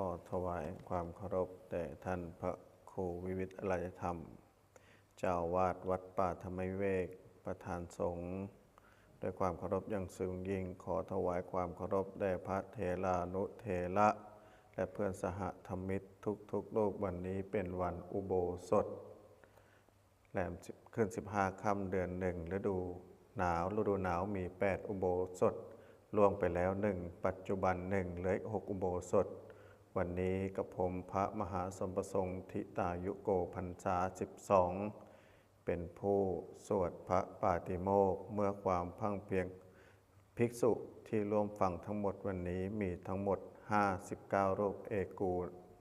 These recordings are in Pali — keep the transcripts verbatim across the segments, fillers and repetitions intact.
ขอถวายความเคารพแด่ท่านพระครูวิวิตรอารยธรรม เจ้าอาวาสวัดป่าธรรมวิเวก ประธานสงฆ์ ด้วยความเคารพอย่างสูงยิ่ง ขอถวายความเคารพแด่พระเถรานุเถระ และเพื่อนสหธรรมิกทุกๆรูป วันนี้เป็นวันอุโบสถ แรมสิบ ขึ้นสิบห้าค่ำเดือนหนึ่ง ฤดูหนาว ฤดูหนาวมีแปดอุโบสถ ล่วงไปแล้วหนึ่ง ปัจจุบันหนึ่ง เหลืออีกหกอุโบสถ วันนี้กระผมพระมหาสมประสงค์ ธิตายุโก พรรษาสิบสอง เป็นผู้สวดพระปาติโมกข์ เมื่อความพรั่งเพียงภิกษุที่ร่วมฟังทั้งหมดวันนี้มีทั้งหมดห้าสิบเก้ารูป เอกู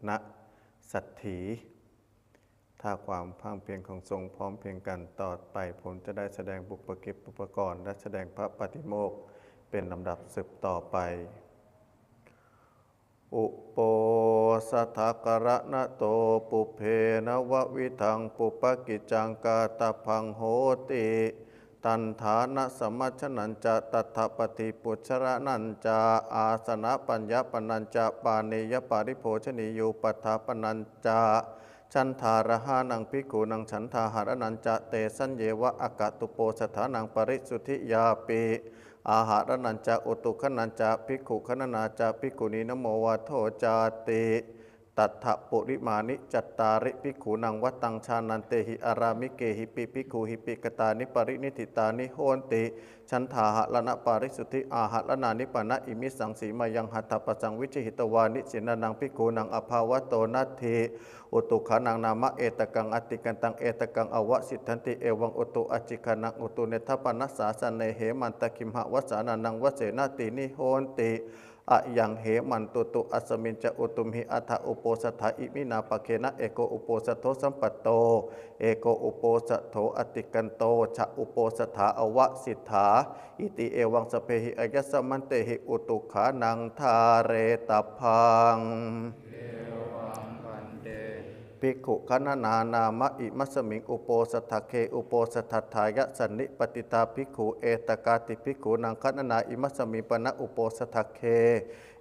ณสัตถี ถ้าความพรั่งเพียงของสงฆ์พร้อมเพียงกัน ต่อไปผมจะได้แสดงปุพพกิจปุพพกรณ์ และแสดงพระปาติโมกข์เป็นลำดับสืบต่อไป Uposathakāraṇato pubbe navavidhaṃ pubbakiccaṃ kātabbaṃ hoti. Taṇṭhānasamacchanānañca tattha paṭipūjanañca āsanapaññapanañca pānīyaparibhojanīyūpaṭṭhapanañca chandārahānaṃ bhikkhūnaṃ chandāharaṇañca tesaññeva akatuposathānaṃ parisuddhiyāpi āharaṇañca utughanañca bhikkhugaṇanā ca bhikkhunīnamo vādo cāti. Tattha purimāni cattāri bhikkhūnaṃ vattaṃ jānantehi ārāmikehipi bhikkhūhipi katāni pariniṭṭhitāni honti chandāharaṇaparisuddhi āharaṇāni pana. Imisaṃ sīmāyaṃ hatthapassaṃ vijahitvā nisinānaṃ bhikkhūnaṃ abhāvato natthi utughanaṃ nāma etakaṃ atikkantaṃ etakaṃ avasiddhanti. Evaṃ utu acikkhanaṃ utu netthapana sāsane hemantagimhavassānānaṃ vasena tīṇi honti. Ayaṃ hemantuttu asmiñca ca utumhi aṭṭha uposathā. Iminā bhāgena eko uposatho sampatto eko uposatho atikkanto ca uposathā avasiddhā. Iti evaṃ sabbehi āyasmantehi utughanaṃ dhāretabbaṃ. Evaṃ bhante. Bhikkhugaṇanā nāma imasmiṃ uposathagghe uposathatthāya sannipatitā bhikkhū etakāti bhikkhūnaṃ gaṇanā. Imasmiṃ pana uposathagghe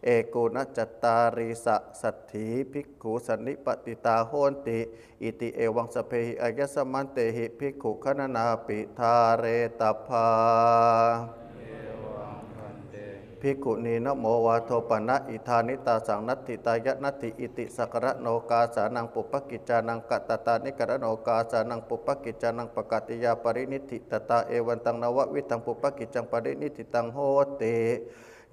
ekuṇacattārīsasatthī bhikkhū sannipatitā honti. Iti evaṃ sabbehi āyasmantehi bhikkhugaṇanāpi dhāretabbā. Bhikkhunīnamo vādo pana. Idāni tāsaṃ natthi tāya natthi iti. Sakaraṇokāsānaṃ pubbakiccānaṃ katattānikaraṇokāsānaṃ pubbakiccānaṃ pakatiyā pariniṭṭhitatā. Evantaṃ navavidhaṃ pubbakiccaṃ pariniṭṭhitaṃ hoti.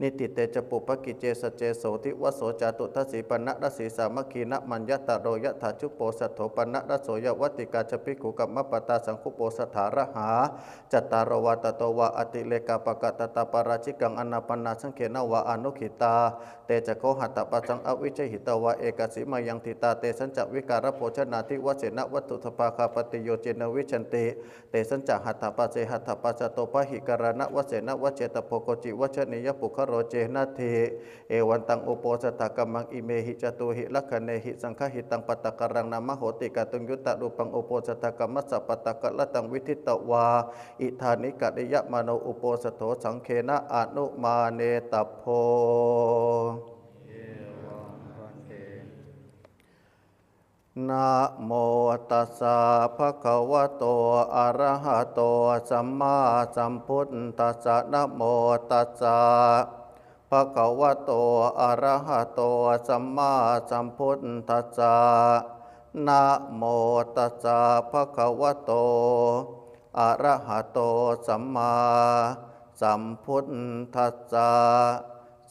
Niṭṭhite ca pubbakicce sacce sodhivaso cātuddasī paṇṇarasī sāmaggīnamaññataro yathā jupposathō paṇṇaraso. Yāvatikā ca bhikkhū kammappattā saṅghuposathārahā cattāro vā tato vā atirekā pakatattā pārājikaṃ annappannāsaṅgena vā anukkhittā. Te ca kho hatthapassaṃ avijahitvā ekasīmāyaṃ ṭhitā. Tesañca vikālabhojanādivasena vatthusappāgapattiyocena vijjanti. Tesañca hatthapassato bahikaraṇavasena vajjetabbo koci vajanīyapuggalo ce natthi. Evantaṃ uposathakammaṃ imehi catūhi lakkhaṇehi saṅgahitaṃ pattakallaṃ nāma hoti. Kātuṃ yuttarūpaṃ uposathakammassapattakarataṃ viditvā idāni kariyamāno uposatho saṅghena anumānetabbo. Namo tassa bhagavato arahato sammāsambuddhassa. Namo tassa bhagavato arahato sammāsambuddhassa. Namo tassa bhagavato arahato sammāsambuddhassa.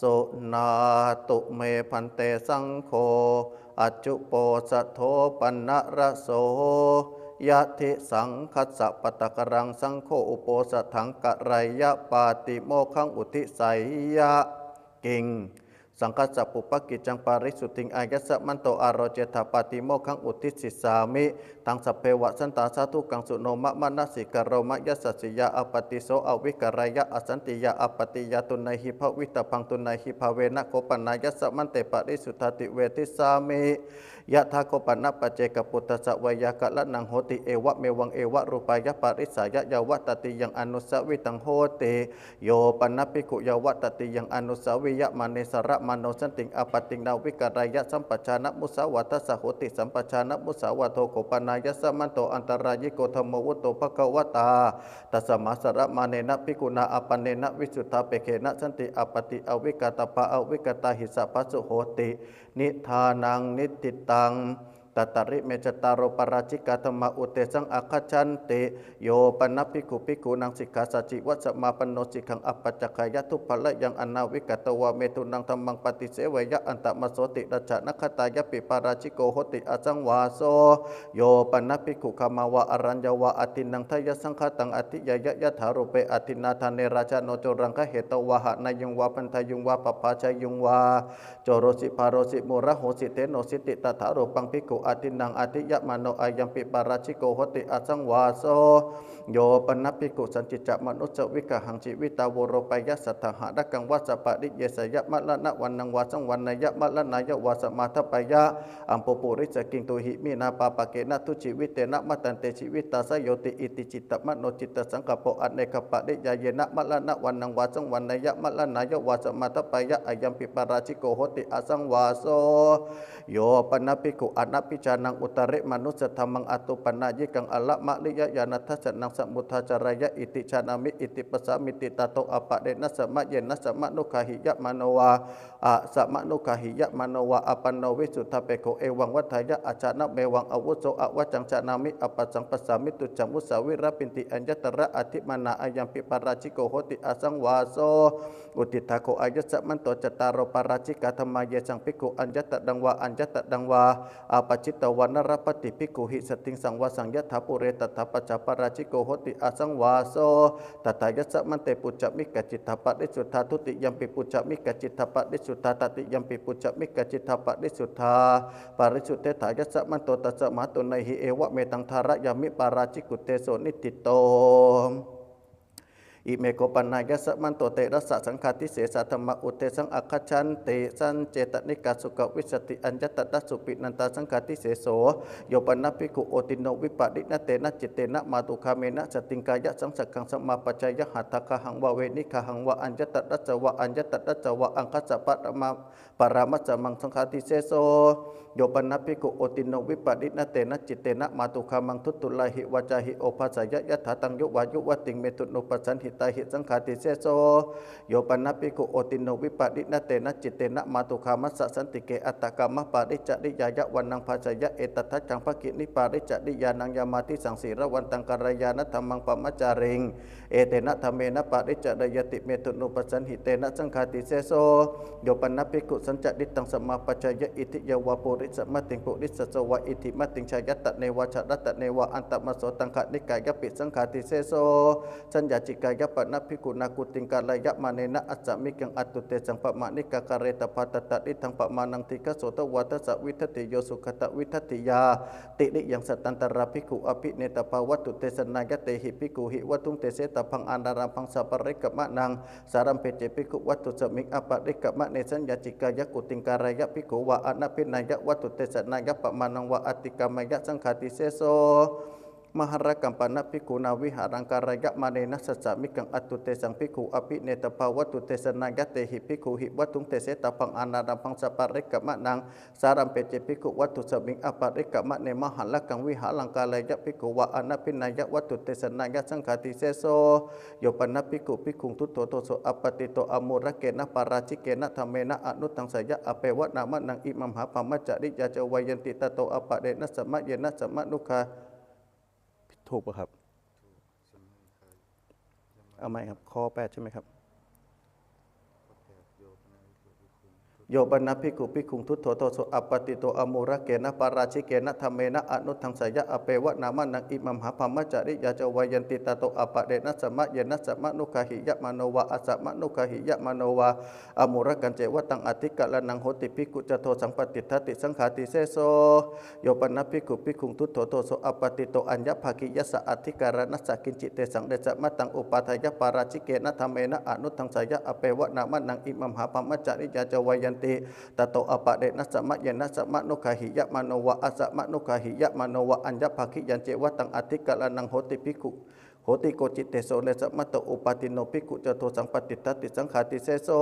Suṇātu me bhante saṅgho, accuposatho paṇṇaraso. Yadi saṅghassa pattakallaṃ saṅgho uposathaṃ kareyya pātimokkhaṃ uddiseyya. Kiṃ saṅghassa pubbakiccaṃ parisuddhiṃ āyasmanto ārocetha pātimokkhaṃ uddisissāmi. Taṃ sabbe vassantā sādhukaṃ suṇoma manasikaroma. Yasassiyā āpatti so āvikareyya, asantiyā āpattiyā tuṇhīhi bhavitabbaṃ, tuṇhīhi bhāvena kho panāyasmante parisuddhāti vedissāmi. Yathā kho pana paccekapuṭṭhassa veyyākaraṇaṃ hoti, evamevaṃ evarūpāya parisāya yāvatatiyaṃ anussāvitaṃ hoti. Yo pana bhikkhu yāvatatiyaṃ anussāviyamāne saramāno santiṃ āpattiṃ na vikareyya sampajānamusāvādassa hoti, sampajānamusāvādo kho panāyasmanto antarāyiko dhammo vutto bhagavatā. Tasmā saramānena bhikkhunā āpannena visuddhāpekkhena santi āpatti avikkatabbā, avikkatā hissa phāsu hoti. Nidānaṃ niṭṭhitaṃ. Tatari me cattāro pārājikā dhammā uddesaṃ āgacchanti. Yo pana bhikkhu bhikkhūnaṃ sikkhāsājīvasamāpanno sikkhaṃ āpacchakkhāya dubbalyaṃ anāvikatvā metthunaṃ dhammaṃ paṭiseveyya antamaso tiḷajja nakkhattāyapi pārājiko hoti asaṃvāso. Yo pana bhikkhu gāmā vā araññā vā adinnāhaṃ dayasaṅkhātaṃ adhiyeyya yathārūpe adinnādāne rājāno coraṃ gahetvā hanayyuṃ vā bandhayyuṃ vā pabbājeyyuṃ vā, corosi bālosi mūḷhosi dhenosīti tathārūpaṃ bhikkhu adinnaṃ adhiyamāno ayampi pārājiko hoti asaṃvāso. Yo pana bhikkhu sañcicca manussaviggāhaṃ jīvitā voropeyya sattahārakaṃ vā sapariyeseyya maraṇavaṇṇaṃ vā saṃvaṇṇeyya maraṇāya vā samādapeyya, amho purisakiṃ duhiminā pāpakena dujjīvitena matante jīvitā seyoti, iti cittamano cittasaṅkappo anekapariyāyena maraṇavaṇṇaṃ vā saṃvaṇṇeyya maraṇāya vā samādapeyya, ayampi pārājiko hoti asaṃvāso. Yo pana bhikkhu anabhijānaṃ uttarimanussadhammaṃ attūpanāyikaṃ araṃ ariyañāṇadassanaṃ samudācareyya, iti jānāmi iti passāmīti, tato āpannena samayena samanuggāhiyamāno vā asamanuggāhiyamāno vā āpanno visuddhāpekkho evaṃ vadāya: Ajānamevaṃ āvuso avacaṃ jānāmi, apassaṃ passāmi, tuccaṃ musāvīrabbhinti aññatra adhimānā, ayampi pārājiko hoti asaṃvāso. Uddiṭṭhā kho āyasmanto cattāro pārājikā dhammā, yesaṃ bhikkhu aññataraṃ vā aññataraṃ vā āpajjitvā na labhati bhikkhu hīsaddhiṃ saṃvāsaṃ yathā pure tathā pacchā pārājiko hoti asaṃvāso. Tathāyasmante pucchami: Kaccittha parisuddhā? Dutiyampi pucchami: Kaccittha parisuddhā? Tatiyampi pucchami: Kaccittha parisuddhā? Parisuddhetthāyasmanto tasmā tuṇhī, evametaṃ dhārayāmi, pārājikuddeso niṭṭhito. Ime kho panāyasmanto terasa saṅghādisesā dhammā uddesaṃ āgacchanti. Sañcetanikā sukkavissati aññatra supinantā saṅghādiseso. Yo pana bhikkhu otiṇṇo vipariṇatena cittena mātugāmena satiṃ kāyasaṃsaggaṃ samāpajjeyya, hatthagāhaṃ vā veṇigāhaṃ vā aññatarassa vā aññatarassa vā aṅgassa parama parāmasamaṃ saṅghādiseso. Yo pana bhikkhu otiṇṇo vipariṇatena cittena mātugāmaṃ duṭṭhullāhi vācāhi obhāseyya, yathā taṃ yuvā yuvatiṃ metthunupasañhitāhi saṅghādiseso. Yo pana bhikkhu otiṇṇo vipariṇatena cittena mātugāmassa santike attakāmaṃ pāricariyāya vaṇṇaṃ bhāseyya, etadajjhaṃ bhagini pāricariyānaṃ yamādīsaṃ sīlavantaṃ kalyāṇadhammaṃ brahmacāriṃ, etena dhammena pāricareyyāti metthunupasañhitena saṅghādiseso. Yo pana bhikkhu sañcarittaṃ samāpajjeyya itthiya vā purisamatiṃ purisasso vā iddhimatiṃ jhāyattaṃ ne vā jalattaṃ ne vā antamaso taṅkhaṇikāyapi saṅghādiseso. Saññācikāya pana bhikkhunā kuṭiṃ kārayamānena asmikaṃ attuddesaṃ pamāṇikā kāretabba. Tathāridaṃ pamāṇaṃ: dīghaso dvādasa vidattiyo sugatā vidattiyā tiriyaṃ sattantarā bhikkhū abhinetabbā vatthudesanāya. Tehi bhikkhūhi vatthuṃ desetabbaṃ anārambhaṃ sapparikkamaṇaṃ. Sārambhe ce bhikkhu vatthussmiṃ aparikkamane saññācikāya kuṭiṃ kāreyya bhikkhū vā anabhiṇhāya vatthudesanāya pamāṇaṃ vā atikkāmeyya saṅghādiseso. Mahallakaṃ pana bhikkhunā vihāraṃ kārayamānena sasmikaṃ attuddesaṃ bhikkhū abhinetabbā vatthudesanāya. Tehi bhikkhūhi vatthuṃ desetabbaṃ anārambhaṃ sapparikkamaṇaṃ. Sārambhe ce bhikkhu vatthussmiṃ aparikkamane mahallakaṃ vihāraṃ kāreyya bhikkhū vā anabhiṇhāya vatthudesanāya saṅghādiseso. Yo pana bhikkhu bhikkhuṃ duṭṭho doso appatito amūḷakena pārājikena dhammena anuddaṃseyya appeva nāmanāṃ imamhā brahmacariyā ca veyyānti tato āpannena samayena samanuggā ถูกป่ะครับ เอาใหม่ครับ ข้อแปดใช่ไหมครับ Yo pana bhikkhu bhikkhuṃ duṭṭho doso appatito amūḷakena pārājikena dhammena anuddaṃseyya appeva nāmanāṃ imamhā brahmacariyā ca veyyānti tato āpannena samayena samanuggāhiyamāno vā asamanuggāhiyamāno vā amūḷakañceva taṃ adhikaraṇaṃ hoti bhikkhu ca dosaṃ patiṭṭhāti saṅghādiseso. Yo pana bhikkhu bhikkhuṃ duṭṭho doso appatito aññabhāgiyassa adhikaraṇassa kiñci tesaṃ desamattaṃ upādāya pārājikena dhammena anuddaṃseyya appeva nāmanāṃ imamhā brahmacariyā ca veyyānti Tato āpārena samayena samanuggāhiyamāno vā asamanuggāhiyamāno vā aññabhāgiyañceva taṃ adhikaraṇaṃ hoti bhikkhu hoti koci tesore samato upādinno bhikkhu ca dosaṃ patiṭṭhati saṅghādiseso.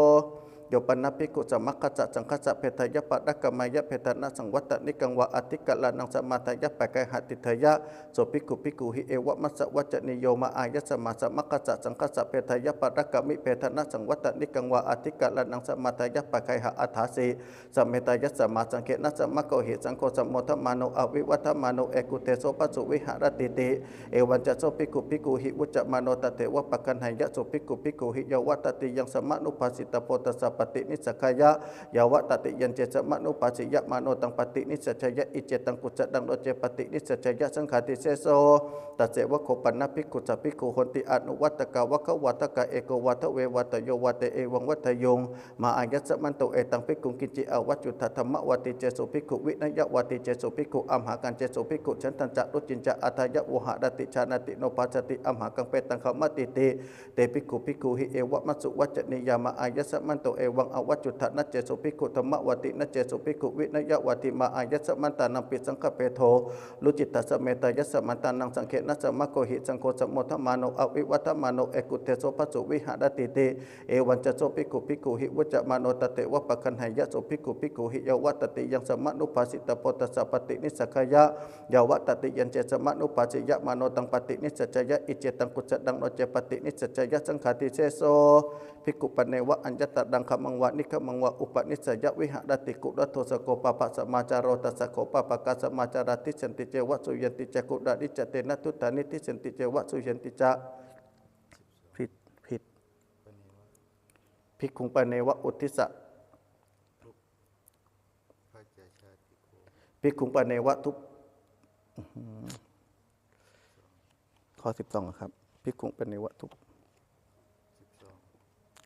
Yo pana bhikkhu samaggassa saṅghassa bhedāya parakkameyya bhedanasaṃvattanikaṃ vā adhikaraṇaṃ samādāya pagayha tiṭṭheyya, so bhikkhu bhikkhuhi evamassa vacanīyo: mā āyasmā samaggassa saṅghassa bhedāya parakkameyya bhedanasaṃvattanikaṃ vā adhikaraṇaṃ samādāya pagayha aṭṭhāsi. Sametāyasmā saṅghena samaggāhi saṅgho sammodamāno avivadamāno ekuddeso pātsu viharatīti. Evañca so bhikkhu bhikkhuhi vuccamāno tatheva paggaṇheyya, so bhikkhu bhikkhuhi yāvatatiyaṃ samanubhāsitabbo tassa paṭinissaggāya, yāvatatiyañce samanubhāsiyamāno taṃ paṭinissaggāya iccetaṃ kusalaṃ loce paṭinissaggāya saṅghādiseso. Tasseva kho pana bhikkhu sa bhikkhu honti anuvattakā vā gāvattakā eko vā dve vā tayo vā te evaṃ vadeyyuṃ: mā āyasmanto etaṃ bhikkhuṃ kiñci avaccūttha dhammavādi ceso bhikkhu vinayavādi ceso bhikkhu amhākañceso bhikkhu chandañca ruciñca adāya vuharati jānāti nobhāsati amhākaṃ pettaṃ khamatīti. Te bhikkhu bhikkhuhi evamāsu vacanīyā: mā āyasmanto evaṃ avaccūttha na ceso bhikkhu dhammavādi na ceso bhikkhu vinayavādi mā āyasmantānampi saṅghabhedo. Rucittha sametāyasmantānaṃ saṅghena samaggāhi saṅgho sammodamāno avivadamāno ekuddeso pātsu viharatīti. Evañca so bhikkhu bhikkhuhi vuccamāno tatheva paggaṇheyya, so bhikkhu bhikkhuhi yāvatatiyaṃ samanubhāsitabbo tassa paṭinissaggāya, yāvatatiyañce samanubhāsiyamāno taṃ paṭinissaggāya iccetaṃ kusalaṃ loce paṭinissaggāya saṅghādiseso. Bhikkhu paneva aññataraṃ gāmaṃ vā nigamaṃ vā upanissāya viharati kuladosako pāpasamācāro. Tassa kho pāpakā samācārā dissanti ceva suyyanti ca, kulāni ca tena duttāni dissanti ceva suyyanti ca. ผิด ผิด Bhikkhuṃ paneva uddissa Bhikkhuṃ paneva tu ข้อ สิบสอง ครับ Bhikkhuṃ paneva tu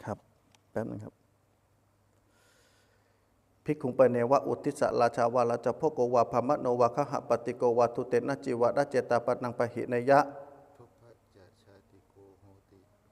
ครับ แป๊บนึงครับ Bhikkhuṃ paneva uddissa rājā vā rājabhoggo vā brāhmaṇo vā gahapatiko vā dutena cīvaracetāpanaṃ pahiṇeyya.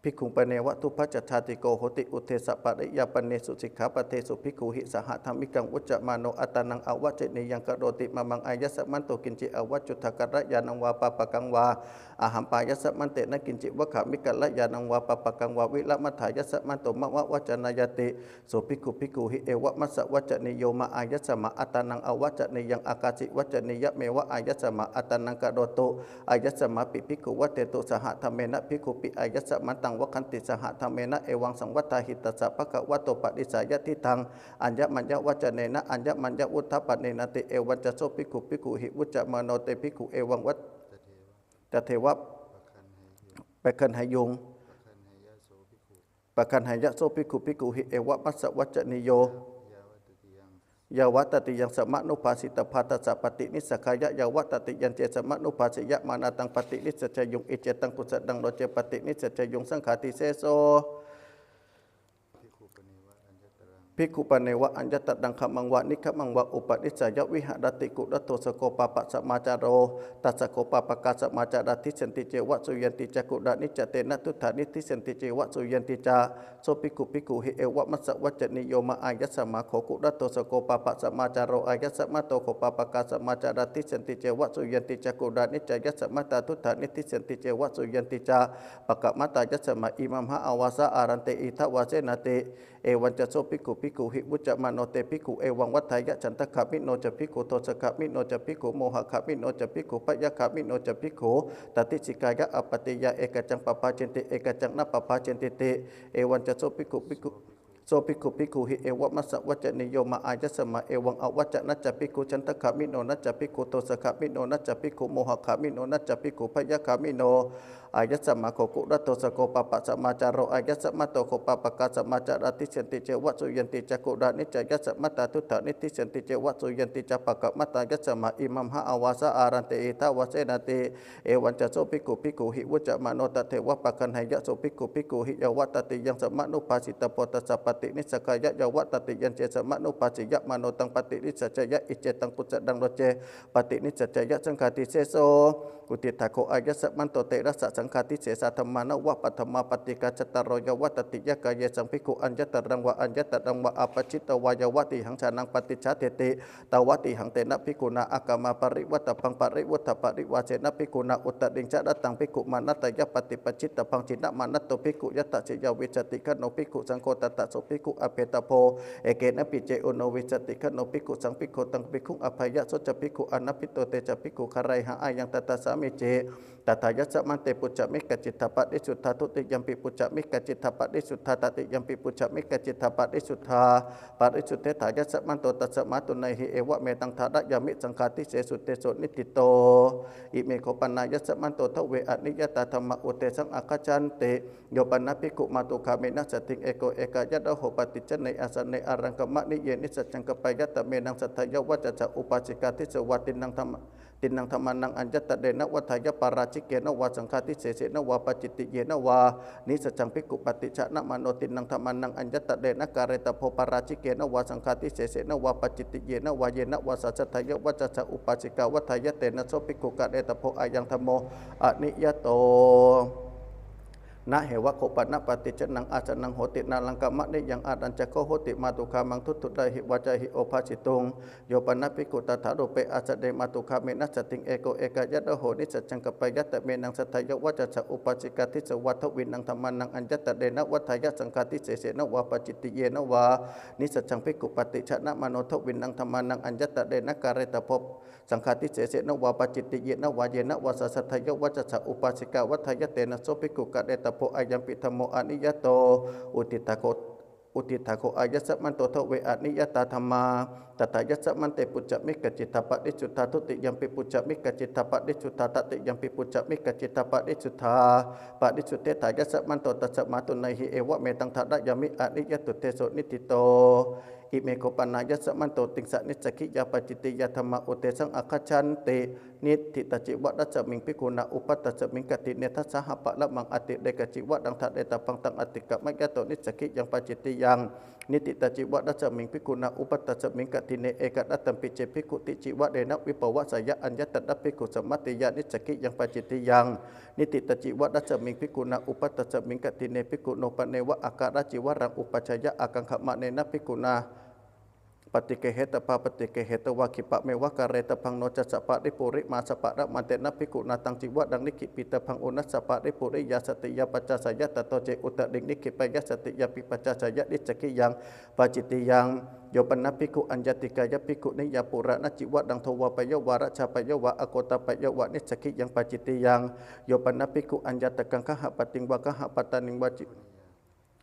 Bhikkhuṃ paneva dubbacajātiko hoti. Uddesapariyappānesu sikkhāpadesu bhikkhuhi sahadhammikaṃ vuccamāno attānaṃ avacanīyaṃ karoti: mā maṃ āyasmanto kiñci avaccūttha kalyāṇaṃ vā pāpakaṃ vā, ahampāyasmantena kiñci vagghāmi kalyāṇaṃ vā pāpakaṃ vā, viramathāyasmanto mama vacanāyāti. So bhikkhu bhikkhuhi evamassa vacanīyo: mā āyasmā attānaṃ avacanīyaṃ akāsi, vacanīyameva āyasmā attānaṃ karotu. Āyasmāpi bhikkhu vadetu, sahadhammena bhikkhupi āyasmantaṃ vagghanti, sahadhammena evaṃ saṃvattāhi. Tassa bhagavato paṭicchāya diṭṭhaṃ aññamaññavacanena aññamaññavuṭṭhāpanenāti. Evañca so bhikkhu bhikkhuhi vuccamāno te bhikkhu evaṃ vac tatheva paggaṇheyyuṃ. Paggaṇheyya so bhikkhu bhikkhuhi evamassa vacanīyo: yāvatatiyaṃ samanubhāsitabbā tassa paṭinissaggāya, yāvatatiyañce samanubhāsiyamānā taṃ paṭinissaggāyuṃ, iccetaṃ kusalaṃ loce paṭinissaggāyuṃ, saṅghādiseso. Bhikkhu paneva aññataraṃ gāmaṃ vā nigamaṃ vā upanissāya viharati kuladosako pāpasamācāro. Tassa kho pāpakā samācārā dissanti ceva suyyanti ca, kulāni ca tena duttāni dissanti ceva suyyanti ca. So bhikkhu bhikkhuhi evamassa vacanīyo: mā āyasmā kho kuladosako pāpasamācāro, āyasmato kho pāpakā samācārā dissanti ceva suyyanti ca, kulāni cāyasmatā duttāni dissanti ceva suyyanti ca, pakkamantāyasmā imamhā āvāsā ārante idha vāsenāti. Evañca so bhikkhu bhikkhuhi vuccamāno te bhikkhu evaṃ vaḍḍhāya: chandagāmino ca bhikkhu, dosagāmino ca bhikkhu, mohagāmino ca bhikkhu, bhayagāmino ca bhikkhu, taddisikkhāya āpattiya, ekaccaṃ pabbājenti, ekaccaṃ na pabbājentiti. Evañca so bhikkhu bhikkhu so bhikkhu bhikkhuhi evamassa vacanīyo: mā āyasmā evaṃ avaca: na ca bhikkhu chandagāmino, na ca bhikkhu dosagāmino, na ca bhikkhu mohagāmino, na ca bhikkhu bhayagāmino. Āyasmā kho kuladosako pāpasamācāro, āyasmato kho pāpakā samācārā dissanti ceva suyyanti ca, kulāni cāyasmatā duttāni dissanti ceva suyyanti ca, pakkamantāyasmā imamhā āvāsā ārante idha vāsenāti. Evañca so bhikkhu bhikkhuhi vuccamāno tatheva paggaṇheyya, so bhikkhu bhikkhuhi yāvatatiyaṃ samanubhāsitabbo tassa paṭinissaggāya, yāvatatiyañce samanubhāsiyamāno taṃ paṭinissaggāya, iccetaṃ kusalaṃ loce paṭinissaggāya, saṅghādiseso. Uddiṭṭhā kho āyasmanto terasa saṅghādisesā dhammā nava paṭhamā paṭigā cattāro yāva tatiyakā. Yesaṃ bhikkhū aññataraṃ vā aññataraṃ vā āpajjitvā yāvattihaṃ jānaṃ paṭicchādeti, tāvattihaṃ tena bhikkhunā āgamā parivaṭṭabbaṃ. Parivutthaparivāsena bhikkhunā uttariṃ sarattaṃ bhikkhumanātaya paṭipajjitabbaṃ. Chinnamanāto bhikkhu yattha siyavissati ghaṇo bhikkhusaṅgho, tattha so bhikkhu abhetabbo, ekenapi ce ūno vissati ghaṇo bhikkhusaṅgho, taṃ bhikkhuṃ abhāya, so ca bhikkhu anabhikkho, te ca bhikkhū gārayhā, ayaṃ tattha sāmīci. Tatthāyasmante pucchamikkaccitthaparisuddhā, dutiyampi pucchamikkaccitthaparisuddhā, tatiyampi pucchamikkaccitthaparisuddhā. Parisuddhetthāyasmanto, tasmā tuṇhī, evametaṃ dhārayāmi. Saṅghādisesu tesu niṭṭhito. Ime kho panāyasmanto dve aniyatā dhammā uddesaṃ āgacchanti. Yo pana bhikkhu mātugāmena saddhiṃ eko ekāyadaho paṭicchanne āsane āraṅkamanīye nisajjaṃ kappeyya, tamenaṃ saddhāya vacchasā upāsikā disvā tiṇṇaṃ dhamma tiṇṇaṃ dhammānaṃ aññatarena vadeyya, pārājikena vā saṅghādisesena vā pācittiyena vā. Nisajjaṃ bhikkhu paṭijānamāno tiṇṇaṃ dhammānaṃ aññatarena kāretabbo, pārājikena vā saṅghādisesena vā pācittiyena vā. Yena vā sā saddhāya vacchasā upāsikā vadeyya, tena so bhikkhu kāretabbo, ayaṃ dhammo aniyato. Na heva kho pana paṭicchannaṃ āsanaṃ hoti nāraṅkamanīyaṃ, ārañca kho hoti mātugāmaṃ duṭṭhullāhi vācāhi obhāsituṃ. Yo pana bhikkhu tathārūpe āsane mātugāmena saddhiṃ eko ekāyadaho nisajjaṃ kappeyya, tamenaṃ saddhāya vacchasā upāsikā disvā dvinnaṃ dhammānaṃ aññatarena vadeyya, saṅghādisesena vā pācittiyena vā. Nisajjaṃ bhikkhu paṭijānamāno dvinnaṃ dhammānaṃ aññatarena kāretabbo, saṅghādisesena vā pācittiyena vā. Yena vā sā saddhāya vacchasā upāsikā vadeyya, tena so bhikkhu kāretabbo, ayampi dhammo aniyato. Uddiṭṭhā kho uddiṭṭhā kho āyasmanto dve aniyatā dhammā. Tatthāyasmante pucchamikkaccitthaparisuddhā, dutiyampi pucchamikkaccitthaparisuddhā, tatiyampi pucchamikkaccitthaparisuddhā. Parisuddhetthāyasmanto, tasmā tuṇhī, evametaṃ dhārayāmi. Aniyatuddeso niṭṭhito. Ime kho panāyasmanto tiṃsa nissaggiya pācittiyā dhammā uddesaṃ āgacchanti. Niṭṭhitacīvarasmiṃ bhikkhunā upaṭṭhasmiṃ kaṭhine dasāhaparamaṃ atirekacīvaraṃ dhāretabbaṃ, taṃ atikkāmayato nissaggiyaṃ pācittiyaṃ. Niṭṭhitacīvarasmiṃ bhikkhunā upaṭṭhasmiṃ kaṭhine ekarattampi ce bhikkhu ticīvarena vipavaseyya, aññatra bhikkhu sammatiyā nissaggiyaṃ pācittiyaṃ. Niṭṭhitacīvarasmiṃ bhikkhunā upaṭṭhasmiṃ kaṭhine bhikkhuno paneva ākāracīvaraṃ upajjhāya ākaṅkhamānena bhikkhunā paṭiggahetabbā, paṭiggahetvā khippameva kāretabbaṃ. No cassa paripūrimassa paramantena bhikkhunā taṃ cīvaraṃ nikkhipitabbaṃ uṇhassa paripūriyā satiyā paccāseyya. Tato ce uttariṃ nikkhipeyya, satiyampi paccāseyya, nissaggiyaṃ pācittiyaṃ. Yo pana bhikkhu aññātikāya bhikkhuniyā purāṇacīvaraṃ dhovāpeyya vā rajāpeyya vā akoṭāpeyya vā nissaggiyaṃ pācittiyaṃ. Yo pana bhikkhu aññātakaṃ gahapatiṃ vā gahapatāniṃ vā cī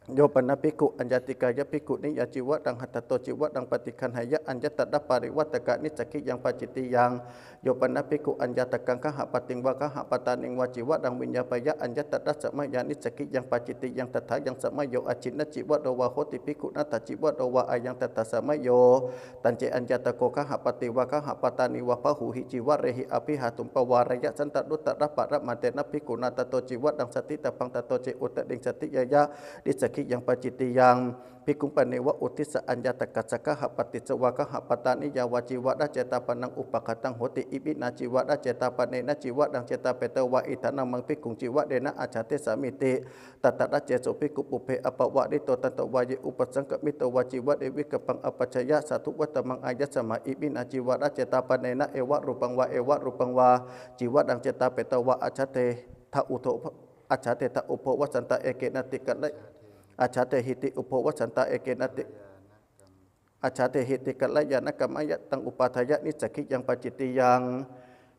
Yo pana bhikkhu aññātikāya bhikkhuniyā cīvaraṃ hatthato cīvaraṃ paṭiggaheyya, aññatra parivaṭṭakā nissaggiyaṃ pācittiyaṃ. Yo pana bhikkhu aññātakaṃ gahapatiṃ vā gahapatāniṃ vā cīvaraṃ viññāpeyya, aññatra samayā nissaggiyaṃ pācittiyaṃ. Tathāyaṃ samayo: acchinnacīvaro vā hoti bhikkhu, naṭṭhacīvaro vā, ayaṃ tattha samayo. Tañce aññātako gahapati vā gahapatāni vā bahūhi cīvarehi abhihātuṃ pavāreyya, santaruttaraparamantena bhikkhunā tato cīvaraṃ sāditabbaṃ. Tato ce uttariṃ sādiyeyya, nissaggiyaṃ pācittiyaṃ. Bhikkhuṃ paneva uddissa aññātakassa gahapatissa vā gahapatāniyā vā cīvaracetāpanaṃ upaghātaṃ hoti: iminā cīvaracetāpanena cīvaraṃ cetāpetvā idha nāmaṃ bhikkhuṃ cīvarena ājādessāmīti. Tatra ce so bhikkhu pubbe appavārito tantvā ye upasaṅkamitvā cīvare vikappaṃ apajjeyya, sādhuvattamaṃ āyasmā iminā cīvaracetāpanena evarūpaṃ vā evarūpaṃ vā cīvaraṃ cetāpetvā ājādetha uddho ājādetha ubho vassantā ekenāti kala ājādehīti ubho vassantā ekenāti ājādehīti kalyāṇakamāyataṃ upādāya nissaggiyaṃ pācittiyaṃ.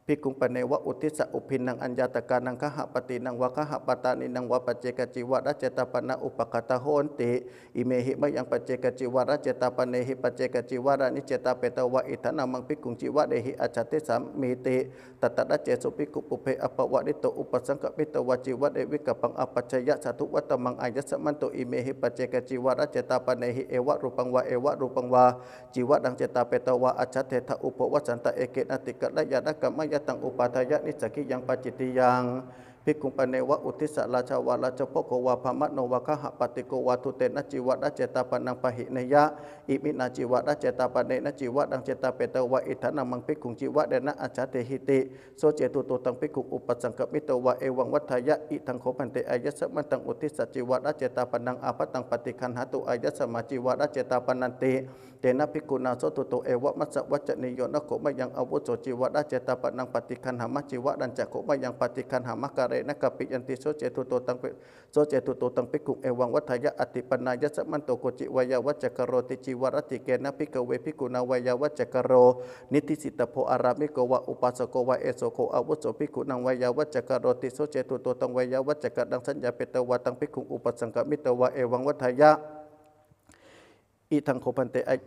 Bhikkhuṃ paneva uddissa ubhinnaṃ aññātakānaṃ gahapatīnaṃ vā gahapatānīnaṃ vā paccekacīvaracetāpanā upaghātā honti: imehi mayaṃ paccekacīvaracetāpanehi paccekacīvarāni cetāpetvā idha nāmaṃ bhikkhuṃ cīvarehi ājādessāmīti. Tatra ce so bhikkhu pubbe appavārito upasaṅkamitvā cīvare vikappaṃ apajjeyya, sādhuvattamaṃ āyasmanto imehi paccekacīvaracetāpanehi evarūpaṃ vā evarūpaṃ vā cīvaraṃ cetāpetvā ājādetha ubho vassantā ekenāti kalyāṇakamāyataṃ upādāya nissaggiyaṃ pācittiyaṃ. Bhikkhuṃ paneva uddissa rājā vā rājabhoggo vā brāhmaṇo vā gahapatiko vā dūtena cīvaracetāpanaṃ pahīneyya. Iminā cīvaracetāpanena cīvaraṃ cetāpetvā idānaṃ maṃ bhikkhuṃ cīvarena ajjhatehīti. So cetuto taṃ bhikkhuṃ upasaṅkamitvā evaṃ vadāya: Idaṃ kho bhante āyasmantaṃ uddissa cīvaracetāpanaṃ ābhataṃ paṭiggaṇhātu āyasmā cīvaracetāpananti. Tena bhikkhunā so dūto evamassa vacanīyo: Na kho mayaṃ āvuso cīvaracetāpanaṃ paṭiggaṇhāma, cīvarañca kho mayaṃ paṭiggaṇhāma, kālena kāpiyati. So cetuto taṃ bhi-, so cetuto taṃ bhikkhuṃ evaṃ vadāya: Atippannāyasmanto koci veyyāvaccakaro ti, cīvaratikena bhikkhave bhikkhunā veyyāvaccakaro niddisitabbo ārāmiko vā upāsako vā, eso kho āvuso bhikkhūnaṃ veyyāvaccakaroti. So cetuto taṃ veyyāvaccakaraṃ saññāpetvā taṃ bhikkhuṃ upasaṅkamitvā evaṃ vadāya: Idaṃ kho bhante āy-,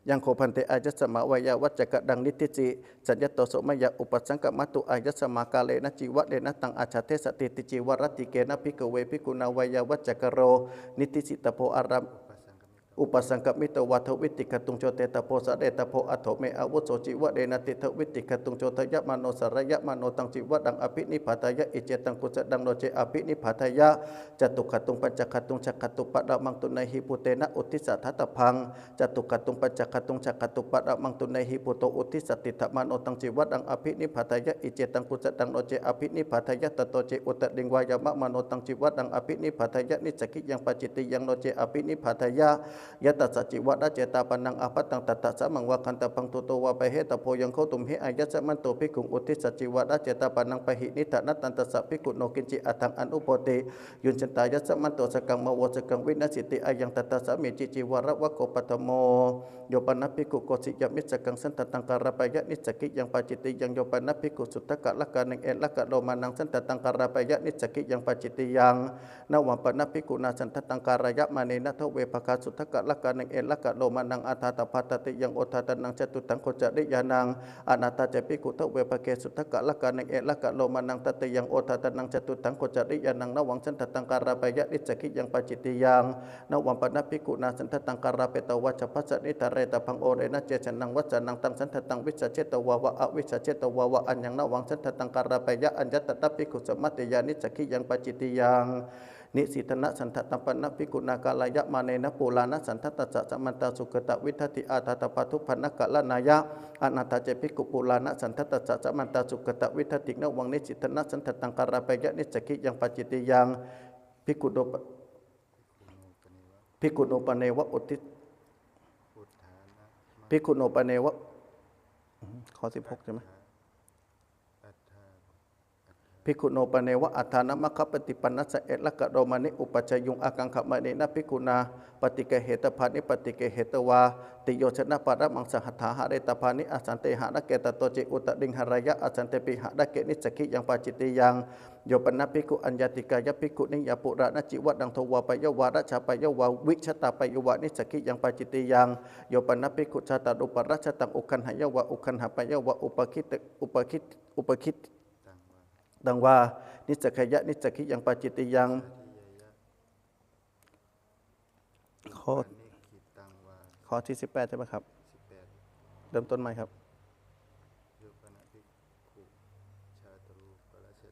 Yaṃ kho bhante āyasmā veyyāvaccakaraṃ niddisi, saññatto so mayā upasaṅkamatu āyasmā, kālena cīvarena taṃ ajjhatesatī ti, cīvaratikena bhikkhave bhikkhunā veyyāvaccakaro niddisitabbo ārām-, upasaṅkamitvā dvittikkhattuṃ coditabbo sāretabbo: Atho me āvuso cīvarena ti. Dvittikkhattuṃ codayamāno sārayamāno taṃ cīvaraṃ abhinipphādāya iccetaṃ kusalaṃ, no ce abhinipphādāya catukkhattuṃ pañcakkhattuṃ sakkhattuṃ paramaṃ tuṇhībhūtena uddissa dātabbaṃ. Catukkhattuṃ pañcakkhattuṃ sakkhattuṃ paramaṃ tuṇhībhūto uddissa tiṭṭhamāno taṃ cīvaraṃ abhinipphādāya iccetaṃ kusalaṃ, no ce abhinipphādāya tato ce uttariṃ vāyāmamāno taṃ cīvaraṃ abhinipphādāya nissaggiyaṃ pācittiyaṃ, no ce abhinipphādāya yattha sa cīvaracetāpanaṃ ābhataṃ, tattha samaṃ vā ganthabbaṃ, dūto vā pahetabbo. Yaṃ kho tumhe āyasmanto bhikkhuṃ uddissa cīvaracetāpanaṃ pahīnītha, na taṃ tassa bhikkhuno kiñci atthaṃ anubhoti, yuñjantāyasmanto sakaṃ mā vo sakaṃ vināsīti, ayaṃ tattha sāmīci. Cīvaravaggo paṭhamo. Yo pana bhikkhu kosiyamissakaṃ santhataṃ kārāpeyya, nissaggiyaṃ pācittiyaṃ. Yo pana bhikkhu suddhakaraṇaṃ eḷakaromāṇaṃ santhataṃ kārāpeyya, nissaggiyaṃ pācittiyaṃ. Navaṃ pana bhikkhunā santhataṃ kārayamānena dve bhāgā suddhakaraṇaṃ eḷakaromāṇaṃ ādātabbā: tatiyaṃ odātanaṃ catutthaṃ gocariyānaṃ. Anattā ce bhikkhu dve bhāge suddhakaraṇaṃ eḷakaromāṇaṃ tatiyaṃ odātanaṃ catutthaṃ gocariyānaṃ. Navaṃ santhataṃ kārāpeyya, nissaggiyaṃ pācittiyaṃ. Navaṃ pana bhikkhunā santhataṃ kārāpetvā chabbasañi dhāretabbaṃ: orena ce jhanaṃ vassānaṃ taṃ santhataṃ vissajjetvā vā avissajjetvā vā aññaṃ navaṃ santhataṃ kārāpeyya, aññatra bhikkhu sammatiyā, nissaggiyaṃ pācittiyaṃ. Nisīdanasanthataṃ pana bhikkhunā kārayamānena purāṇasanthātassa samantā sugatā vidatthi ādātabbā dubbharaṇaṃ karaṇāya. Anattā ce bhikkhu purāṇasanthātassa samantā sugatā vidatthi. Navaṃ nisīdanasanthataṃ kārāpeyya, nissaggiyaṃ pācittiyaṃ. Bhikkhuno pa-, bhikkhuno paneva uddis-, bhikkhuno paneva, ข้อสิบหก ใช่ไหม? Bhikkhuno paneva atthānamaggappaṭipannassa eḷakaromāni uppajjeyyuṃ akaṅkhamānena bhikkhunā paṭiggahetabbāni. Paṭiggahetvā tiyojanapāramaṃ sahatthā hāretabbāni asante hārake. Tato ce uttariṃ hārāya asantepi hārake, nissaggiyaṃ pācittiyaṃ. Yo pana bhikkhu aññātikāya bhikkhuniyā purāṇacīvaraṃ dhovāpeyya vā rajāpeyya vā vijātāpeyya vā, nissaggiyaṃ pācittiyaṃ. Yo pana bhikkhu jātarūparajataṃ uggaṇheyya vā uggaṇhāpeyya vā upakkhitti-, upakkhitti-, upakkhittaṃ vā nissaggeyya, nissaggiyaṃ pācittiyaṃ. ข้อ ข้อที่ สิบแปด ใช่ไหมครับ? เริ่มต้นใหม่ครับ.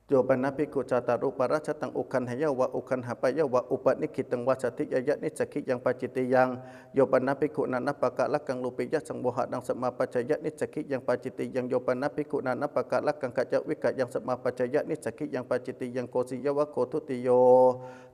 Yo pana bhikkhu jātarūparajataṃ uggaṇheyya vā uggaṇhāpeyya vā upakkhittaṃ vā sattiyāya, nissaggiyaṃ pācittiyaṃ. Yo pana bhikkhu nānappakārakaṃ rūpiyyasaṃvoharaṃ samāpajjeyya, nissaggiyaṃ pācittiyaṃ. Yo pana bhikkhu nānappakārakaṃ kāyavikāraṃ samāpajjeyya, nissaggiyaṃ pācittiyaṃ. Kosiya vā kho dutiyo.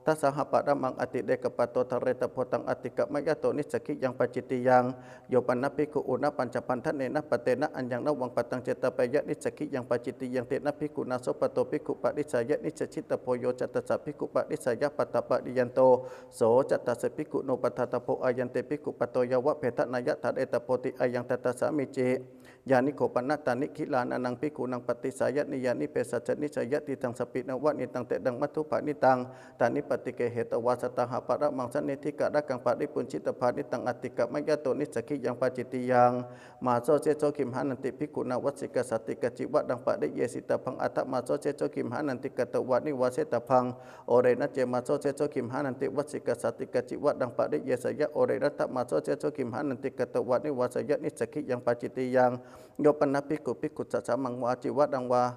Dasāhaparamaṃ atirekapāto dhāretabbo taṃ atikkamayato, nissaggiyaṃ pācittiyaṃ. Yo pana bhikkhu uṇṇapañchabandhanena pattena aññaṃ navaṃ pattaṃ cetāpeyya, nissaggiyaṃ pācittiyaṃ. Tena bhikkhunā so patto bhikkhu parisāya nissajjitabbo, yo cattassa bhikkhu parisāya pattapariyanto, so cattassa bhikkhuno paṭṭhātabbo, ayaṃ te bhikkhu patto yāva bhedanāya dhāretabboti, ayaṃ tattha sāmīci. Yāni kho pana tāni gilānānaṃ bhikkhūnaṃ paṭisāyanīyāni, bhesajjanissāya diṭṭhaṃ sappīṇavanītaṃ telaṃ madhu bhaṇitaṃ, tāni paṭiggahetvā saddāhaparamaṃ sannidhikārakaṃ paribujjhitabāni, taṃ atikkamayato nissaggiyaṃ pācittiyaṃ. Mā so seso gimhānanti bhikkhunā vassikasātīkacīvaraṃ pariyesitabbaṃ, atha mā so seso gimhānanti katvāna nivāsetabbaṃ. Orena ce mā so seso gimhānanti vassikasātīkacīvaraṃ pariyeseyya, orena tha mā so seso gimhānanti katvāna nivāseyya, nissaggiyaṃ pācittiyaṃ. Yo pana bhikkhu bhikkhussa sāmaṃ vā cīvaraṃ vā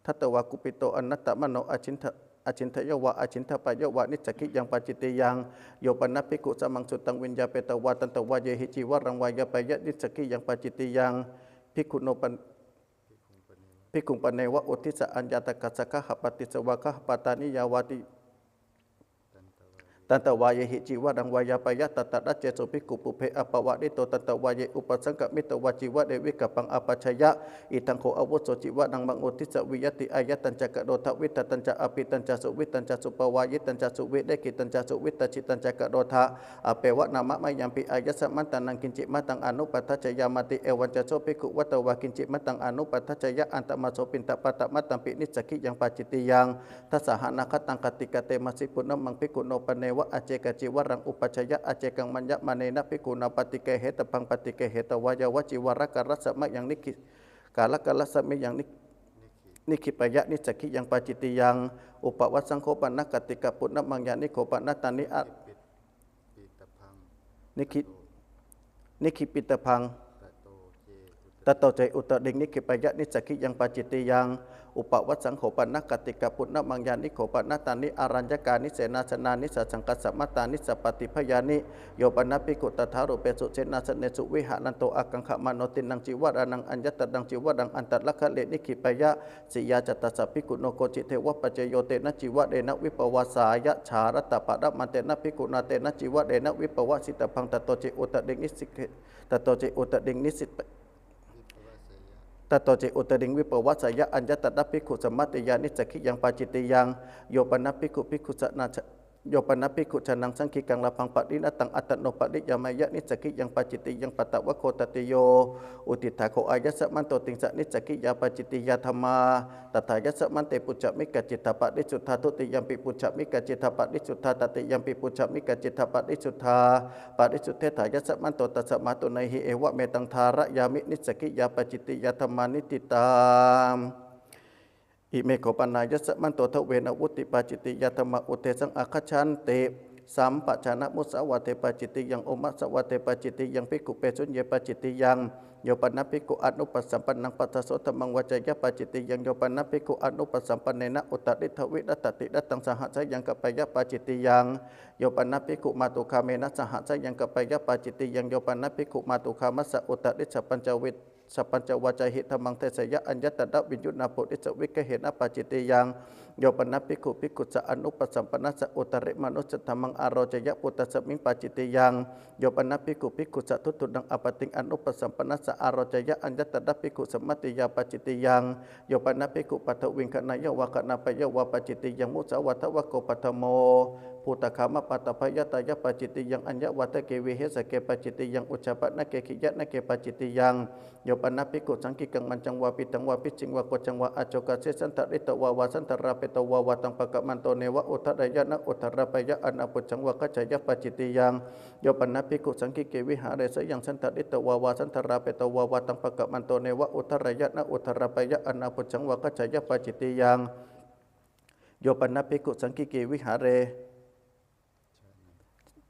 datvā kupito anattamano acchindha acchindeyya vā acchindapeyya vā niccaggiyaṃ pācittiyaṃ. Yo pana bhikkhu samaṃ suttaṃ viññāpetvā tantavāyehi cīvaraṃ vāyāpeyya niccaggiyaṃ pācittiyaṃ. Bhikkhuno pan bhikkhuṃ paneva uddissa aññātakassa gahapatissa vā gahapattaniyā vāti tantavāyehi cīvaraṃ vāyāpeyya. Tatra ceso bhikkhu pubbe appavārito tantavāye upasaṅkamitvā cīvare vikappaṃ apajjhāya idaṃ kho āvuso cīvaraṃ maṃ uddissa viyattī āyatañca karodha vittañca apītañca suvittañca suppavāyitañca suvilekhitañca suvittaṃ jitañca karodha. Appeva nāma mayampi āyasmantānaṃ kiñci mātaṃ anupadajjeyamāti. Evañca so bhikkhu vatvā kiñci mātaṃ anupadajjeyya antamaso piṇḍapātamātampi niccaggiyaṃ pācittiyaṃ. Dasahānāgataṃ khattikattemasi puṇṇamaṃ bhikkhuno paneva acceka cīvaraṃ upajjhāya accekaṃ maññamānena bhikkhunā paṭiggahetabbaṃ paṭiggahetvā yāvacīvaraṃ kālassa mayaṃ nikkhi kālaṃ kālassa mayaṃ nik nikkhipeyya niccaggiyaṃ pācittiyaṃ. Uppavassaṅ kho pana khattika puṇṇamaṃ yāni kho pana tāni a nikkhi nikkhipitabbaṃ tato ce uttariṃ nikkhipeyya niccaggiyaṃ pācittiyaṃ. Uppavassaṅ kho pana khattika puṇṇamaṃ yāni kho pana tāni āraññakāni senāsanāni sasaṅkasamānāni sappāṭibhayāni. Yo pana bhikkhu tathārūpesu senāsanesu viharanto ākaṅkhamāno tiṇṇaṃ cīvarānaṃ aññataraṃ cīvaraṃ antaraghare nikkhipeyya siyā ca tassa bhikkhuno koci devapajjeyo tena cīvarena vippavasāya jālattha paramantena bhikkhunā tena cīvarena vippavasitabbaṃ tato ce uttariṃ nisikhe tato ce uttariṃ nisi tato ce uttariṃ vippavasāya aññataraṃ bhikkhusammatiyā niccaggiyaṃ pācittiyaṃ. Yo pana bhikkhu bhikkhu sanā yo pana bhikkhu jānaṃ saṅghikaṃ lābhaṃ pariṇataṃ attano pariñāmeyya niccaggiyaṃ pācittiyaṃ. Patvā kho tatiyo udditā kho āyasmanto tiṃsa niccaggiyā pācittiyā dhammā. Tathāyasmante pucchāmi kaccittha parisuddhā dutiyampi pucchāmi kaccittha parisuddhā tatiyampi pucchāmi kaccittha parisuddhā parisuddhetthāyasmanto tasmā tuṇhī evametaṃ dhārayāmi niccaggiyā pācittiyā dhammā niṭṭhitā. Ime kho panāyasmanto dvena vuttipācittiyā dhammā uddesaṃ āgacchanti. Sampajānamusāvāde pācittiyaṃ omasāvāde pācittiyaṃ bhikkhupesuññe pācittiyaṃ. Yo pana bhikkhu anupasampannaṃ passaso dhammaṃ vāceyya pācittiyaṃ. Yo pana bhikkhu anupasampannena uttariddha virattatirattam saha seyyaṃ kappeyya pācittiyaṃ. Yo pana bhikkhu mātugāmena saha seyyaṃ kappeyya pācittiyaṃ. Yo pana bhikkhu mātugāmassa uttarisapañcavi sapañcavācāhi dhammaṃ deseyya aññataraṃ viññuṇapurisaviggahena pācittiyaṃ. Yo pana bhikkhu bhikkhussa anupasampannassa uttarimanussadhammaṃ āroceyya puttasmiṃ pācittiyaṃ. Yo pana bhikkhu bhikkhussa duṭṭhunaṃ āpattiṃ anupasampannassa āroceyya aññataraṃ bhikkhusammatiyā pācittiyaṃ. Yo pana bhikkhu paṭhaviṃ khaṇeyya vā khaṇapeyya vā pācittiyaṃ musā vādavaggo paṭhamo bhūtagāmapāṭabhayatāya pācittiyaṃ aññavādake vihesake pācittiyaṃ ujjhāpanake khīyanake pācittiyaṃ. Yo pana bhikkhu saṅghikaṃ majjhaṃ vā piṭṭhaṃ vā picchiṃ vā kocaṃ vā acchokase santhālitvā vā santharāpetvā vā taṃ pakkamanto neva uddhareyya na uddharāpeyya anābhujjhaṃ vā gaccheyya pācittiyaṃ. Yo pana bhikkhu saṅghike vihāre seyyaṃ santhālitvā vā santharāpetvā vā taṃ pakkamanto neva uddhareyya na uddharāpeyya anābhujjhaṃ vā gaccheyya pācittiyaṃ. Yo pana bhikkhu saṅghike vihāre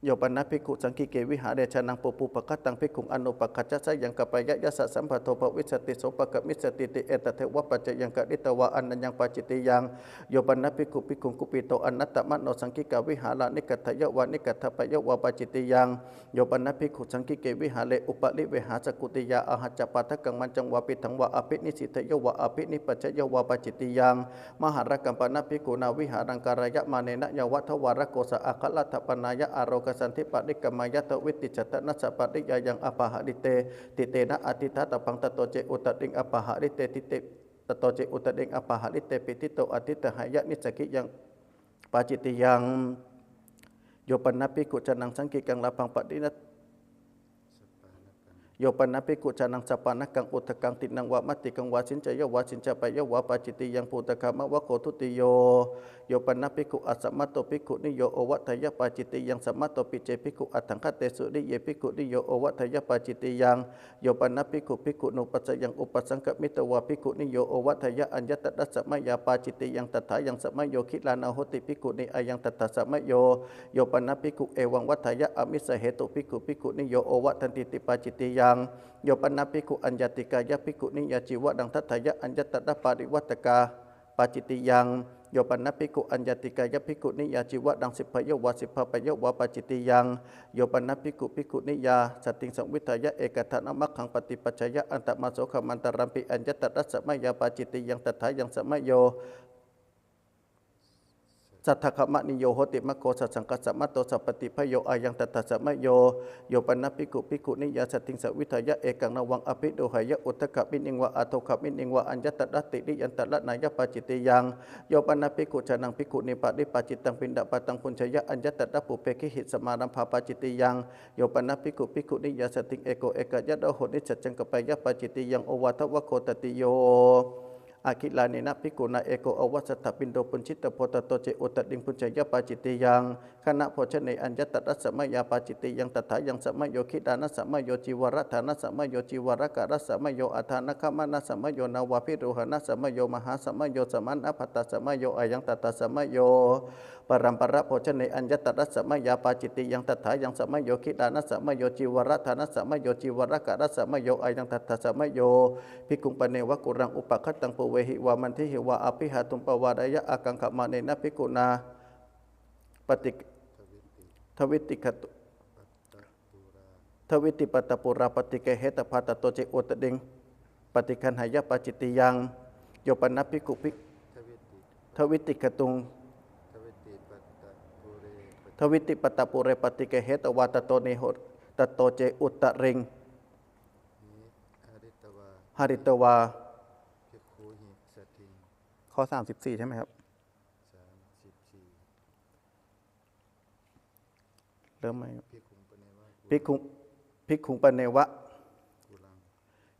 yo pana bhikkhu saṅghike vihāre jānaṃ pubbūpagataṃ bhikkhuṃ anupaggaccha seyyaṃ kappeyya yassa sambādho bhavissati so pakkamissatiti etadeva paccayaṃ karitvā ananyaṃ pācittiyaṃ. Yo pana bhikkhu bhikkhuṃ kupito anattamano saṅghikā vihārā nikkhaḍḍheyya vā nikkhaḍḍhāpeyya vā pācittiyaṃ. Yo pana bhikkhu saṅghike vihāre uparivehāsakutiyā āhaccappādakaṃ majjhaṃ vā piṭṭhaṃ vā abhinissīdeyya vā abhinisajjeyya vā pācittiyaṃ. Mahallakaṃ pana bhikkhunā vihāraṃ kārayamānena yāvadvārakosā aggaladdhapanāya ālokasanthi parikkhamāya dvittisadanassa pariyāyaṃ appaharite ṭhitena adhiṭṭhatabbaṃ tato ce uttariṃ appaharite ṭhite tato ce uttariṃ appaharitepi ṭhito adhiṭṭheyya niccaggiyaṃ pācittiyaṃ. Yo pana bhikkhu jānaṃ saṅghikaṃ lābhaṃ pariṇat yo pana bhikkhu jānaṃ sappāṇakaṃ udakaṃ tiṇṇaṃ vā mattikaṃ vā siñceyya vā siñcāpeyya vā pācittiyaṃ bhūtagāmavaggo dutiyo. Yo pana bhikkhu asammatto bhikkhuniyo ovadeyya pācittiyaṃ sammattopi ce bhikkhu aṭṭhaṅgate suriye bhikkhuniyo ovadeyya pācittiyaṃ. Yo pana bhikkhu bhikkhunupasayaṃ upasaṅkamitvā bhikkhuniyo ovadeyya aññatarasmayā pācittiyaṃ tathāyaṃ samayo gilāno hoti bhikkhunī ayaṃ tathā samayo. Yo pana bhikkhu evaṃ vadeyya āmisahetu bhikkhu bhikkhuniyo ovadantīti pācittiyaṃ. Yo pana bhikkhu aññātikāya bhikkhuniyā cīvaraṃ dadeyya aññataraṃ parivaṭṭakā pācittiyaṃ. Yo pana bhikkhu aññātikāya bhikkhuniyā cīvaraṃ sippayavā sippāpayavā pācittiyaṃ. Yo pana bhikkhu bhikkhuniyā satiṃ saṃvidhāya ekaddhānamaggaṃ paṭipajjeyya antamasohamantarampi aññatra samayā pācittiyaṃ. Tathāyaṃ samayo saddhakamaniyo hoti, maggo saccaṃkasamādo sapattibhayo ayaṃ tattha samayo. Yo pana bhikkhu bhikkhuniyā satiṃ saṃvidhāya ekaṃ navaṃ abhidūheyya udakaminīva adhokaminīva aññatra tiriyantarāya pācittiyaṃ. Yo pana bhikkhu jānaṃ bhikkhunīpaṭipajjittaṃ piṇḍapātaṃ bhuñjeyya aññatra pubbe gihisamārambhā pācittiyaṃ. Yo pana bhikkhu bhikkhuniyā satiṃ eko ekāyadaho nisajjaṃ kappeyya pācittiyaṃ. Ovādavaggo tatiyo. Agilānena bhikkhunā eko avasathapiṇḍo bhuñjitabbo tato ce uttariṃ bhuñjeyya pācittiyaṃ. Khanabhojane aññatra samayā pācittiyaṃ. Tathāyaṃ samayo gilānasamayo cīvaradānasamayo cīvarakārasamayo adānagamānasamayo navābhirūhaṇasamayo mahāsamayo samānabhatasamayo ayaṃ tattha samayo. Paramparabhojane aññatra samayā pācittiyaṃ. Tathāyaṃ samayo gilānasamayo cīvaradānasamayo cīvarakārasamayo ayaṃ tattha samayo. Bhikkhuṃ paneva kulaṃ upakkhattaṃ puvehi vā mandihi vā abhihaṭṭhuṃ pavāreyya ākaṅkhamānena bhikkhunā paṭi dvittikkhattu dvittipattapurā paṭiggahetabba tato ce uttariṃ paṭiggaṇheyya pācittiyaṃ. Yo pana bhikkhu bhi dvittikkhattuṃ dvittipattapure paṭiggahetvā tato niho tato ce uttariṃ haritvā. ข้อ สามสิบสี่ ใช่ไหมครับ เริ่มใหม่ครับ bhikkhuṃ paneva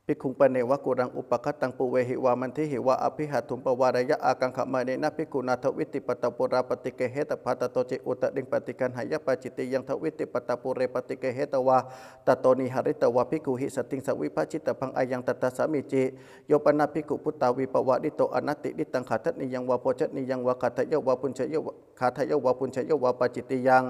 bhikkhuṃ paneva kulaṃ upakkhattaṃ puvehi vā mandihi vā abhihaṭṭhuṃ pavāreyya ākaṅkhamānena bhikkhunā dvittipattapurā paṭiggahetabba tato ce uttariṃ paṭiggaṇheyya pācittiyaṃ. Dvittipattapure paṭiggahetvā tato niharitvā bhikkhūhi satiṃ saṃvibhajitabbaṃ ayaṃ tattha sāmīci. Yo pana bhikkhu bhuttāviṃ pavārito anattilittaṃ khadanīyaṃ vā bhojanīyaṃ vā gāthāya vā bhuñjeyya vā gāthāya vā bhuñjeyya vā pācittiyaṃ.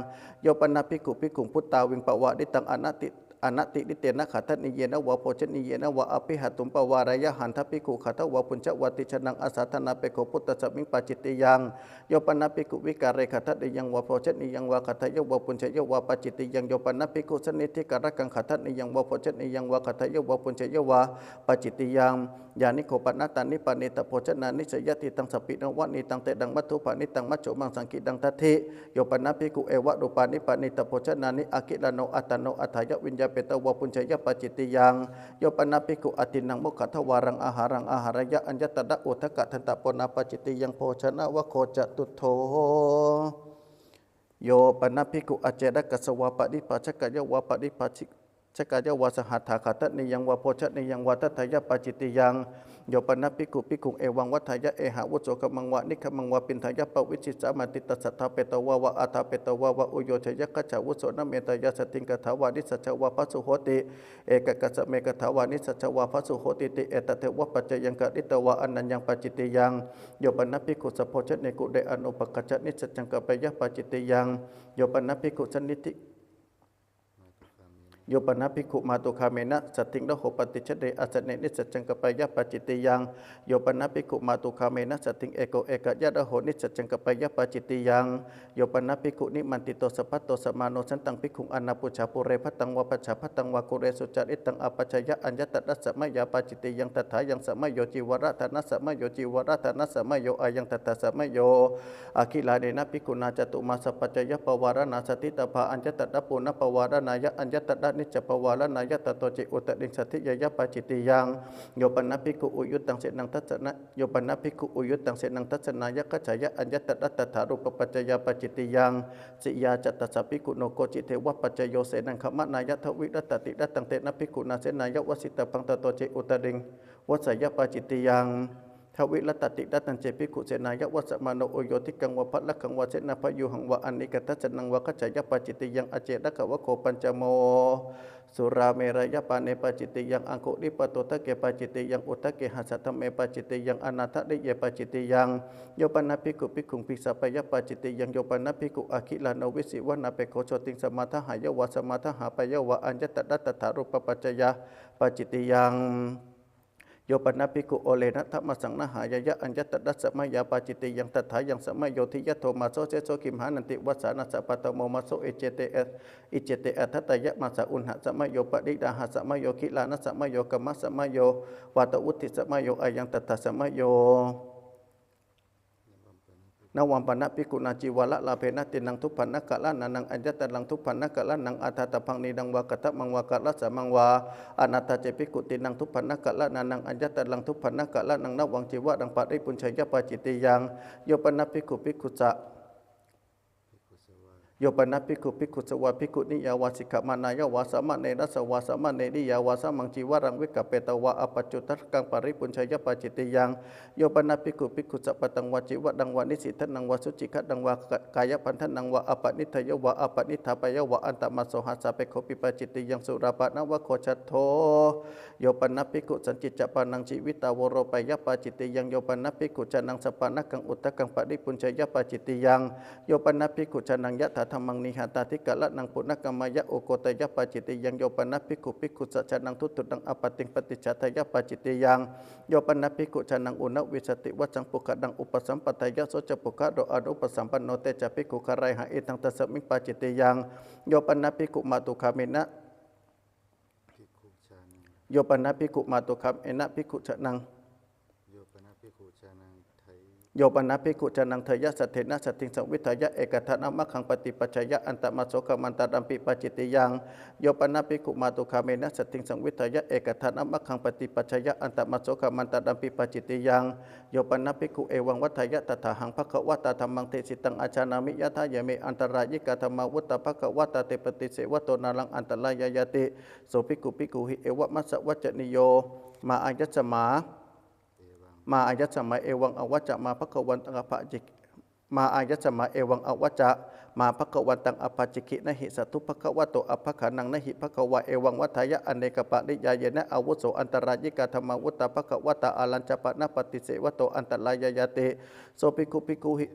Yo pana bhikkhu bhikkhuṃ bhuttāviṃ pavāritaṃ anatti anattilittena khadanīyena vā bhojanīyena vā abhihaṭṭhuṃ pavāreyya handa bhikkhu gāthā vā bhuñja vā ticchanaṃ asādhanāpekkho bhuttasmiṃ pācittiyaṃ. Yo pana bhikkhu vikāre khadanīyaṃ vā bhojanīyaṃ vā gāthāya vā bhuñjeyya vā pācittiyaṃ. Yo pana bhikkhu sannidhikārakaṃ khadanīyaṃ vā bhojanīyaṃ vā gāthāya vā bhuñjeyya vā pācittiyaṃ. Yānīdho panattāni paṇītabhojanāni seyyathīdaṃ sappīṇavanītaṃ telaṃ maddhupaṇītaṃ majjhumaṃ saṅgīṇaṃ daḍḍhi. Yo pana bhikkhu evarūpāni paṇītabhojanāni agilāno attano adāya viññāpetvā bhuñjeyya pācittiyaṃ. Yo pana bhikkhu adinnamoghaddhāvāraṃ āhāraṃ āhareyya aññatra udakadantaponā pācittiyaṃ. Bhojanavaggo catuttho. Yo pana bhikkhu acelakassa vā paribhājakāya vā paribhājakāya vā sahatthā khadanīyaṃ vā bhojanīyaṃ vā daḍḍheyya pācittiyaṃ. Yo pana bhikkhu bhikkhuṃ evaṃ vadeyya ehavuso gāmaṃ vā nigamaṃ vā piṇḍāya pavisissāmāti, tassa ṭhāpetvā vā aṭṭhāpetvā vā uyojeyya, gacchāvuso, na me tayā satiṃ, kathā vā nisajjā vā phasu hoti, ekakassa me kathā vā nisajjā vā phasu hotīti, etadeva paccayaṃ karitvā anaññaṃ pācittiyaṃ. Yo pana bhikkhu sabhojane kule anupakkaccha nisajjaṃ kappeyya pācittiyaṃ. Yo pana bhikkhu sannidhi Yo pana bhikkhu mātugāmena saddhiṃ raho paṭijjhane āsane nisajjaṃ kappeyya pācittiyaṃ. Yo pana bhikkhu mātugāmena saddhiṃ eko ekāyadaho nisajjaṃ kappeyya pācittiyaṃ. Yo pana bhikkhu nimantito sabhatto samāno santaṃ bhikkhuṃ anappuja pure bhaddhaṃ vā pacchā bhaddhaṃ vā kulesu carittaṃ apajjeyya aññatra samayā pācittiyaṃ. Tathāyaṃ samayo cīvaradānasamayo cīvaradānasamayo ayaṃ tattha samayo. Agilānena bhikkhunā cātumāsapaccayapavāraṇā saṭṭhitabba aññatra punappavāraṇāya aññatra niccapavāraṇāya tato ce uttariṃ saṭṭhiyeyya pācittiyaṃ. Yo pana bhikkhu uyyuttaṃ senaṃ dassana yo pana bhikkhu uyyuttaṃ senaṃ dassanāya gaccheyya aññatra tattha rūpapaccayā pācittiyaṃ. Siyā ca tassa bhikkhuno koci devapaccayo senaṃ gamanāya dvirattatirattaṃ tena bhikkhunā senāya vasitabbaṃ tato ce uttariṃ vasseyya pācittiyaṃ. Dvirattatirattañce bhikkhusenāya vassamāno uyyodhikaṃ vā ballakaṃ vā senābhayūhaṃ vā anīkadassanaṃ vā gaccheyya pācittiyaṃ. Acelakavaggo pañcamo. Surāmerayapāne pācittiyaṃ, aṅgulipatodake pācittiyaṃ, udake hasadhamme pācittiyaṃ, anādariye pācittiyaṃ. Yo pana bhikkhu bhikkhuṃ bhiṃsāpeyya pācittiyaṃ. Yo pana bhikkhu agilāno vesivanāpekkho sotiṃ samādahāya vā samādahāpeyya vā aññatra tattha rūpapaccayā pācittiyaṃ. Yo pana bhikkhu olena dhammassanghāya aññatarasamayā pācittiyaṃ, tathāyaṃ samayo diyato māso seso gimhānanti vassānassa paṭhamo māso iccete, iccete aṭṭhattāyamassa uṇhasamayo paṇidāhasamayo gilānasamayo kammasamayo vātavuttisamayo ayaṃ tathasamayo. Navaṃ pana bhikkhunā cīvaralābhena tiṇṇaṃ dubbhaṇṇakaraṇānaṃ aññataraṃ dubbhaṇṇakaraṇaṃ ādātabbaṃ nidaṃ vā kathamaṃ vā karasamaṃ vā. Ānādā ce bhikkhu tiṇṇaṃ dubbhaṇṇakaraṇānaṃ aññataraṃ dubbhaṇṇakaraṇaṃ navaṃ cīvaraṃ paribhuñjeyya pācittiyaṃ. Yo pana bhikkhu bhikkhussa Yo pana bhikkhu bhikkhussa vā bhikkhuniyā vā sikkhamānāya vā samaṇerassa vā samaṇeriyā vā samaṃ cīvaraṃ vikappetvā apaccuddhakaṃ paribhuñjeyya pācittiyaṃ. Yo pana bhikkhu bhikkhussa pattaṃ vā cīvaraṃ vā nisīdanaṃ vā sucigharaṃ vā ka-, kāyabandhanaṃ vā apaniṭṭheyya vā apaniṭṭhāpeyya vā antamaso hāsāpekkhopi pācittiyaṃ. Surāpānavaggo chaṇḍo. Yo pana bhikkhu sañcicca pāṇaṃ jīvitā voropeyya pācittiyaṃ. Yo pana bhikkhu jānaṃ sappāṇakaṃ udakaṃ paribhuñjeyya pācittiyaṃ. Yo pana bhikkhu jānaṃ yathādhammaṃ nihātādhikaraṇaṃ puṇhakkamayya ukkoṭeyya pācittiyaṃ. Yo pana bhikkhu bhikkhussa jānaṃ duṭṭhunaṃ āpattiṃ paṭicchādeyya pācittiyaṃ. Yo pana bhikkhu jānaṃ ūnavīsativassaṃ pugghalaṃ upasampādeyya, so ca pugghalo anupasampanno, te ca bhikkhū gareyhā, idaṃ tasmiṃ pācittiyaṃ. Yo pana bhikkhu mātugāmena Yo pana bhikkhu mātugāmena bhikkhu jānaṃ. Yo pana bhikkhu jānaṃ thai- Yo pana bhikkhu jānaṃ theyyasatthena saddhiṃ saṃvidhāya ekadānamagghaṃ paṭipajjeyya antamaso kammantarampi pācittiyaṃ. Yo pana bhikkhu mātugāmena saddhiṃ saṃvidhāya ekadānamagghaṃ paṭipajjeyya antamaso kammantarampi pācittiyaṃ. Yo pana bhikkhu evaṃ vadeyya, tathāhaṃ bhagavatā dhammaṃ desitaṃ ājānāmi, yathāyeme antarāyikā dhammā vuttā bhagavatā, te paṭisevato, nālaṃ antarāyāyāti. So bhikkhu bhikkhūhi evamassa vacanīyo: mā āyasmā, mā āyasmā evaṃ avaca, mā bhagavantaṃ appaci-, mā āyasmā evaṃ avaca, mā bhagavantaṃ appacikkhi, na hi sādhu bhagavato abhaggānaṃ, na hi bhagavā evaṃ vadeyya, anekapariyāyena āvuso antarāyikā dhammā vuttā bhagavatā, ālañca pana paṭisevato antarāyāyāti. So bhikkhu bhikkhūhi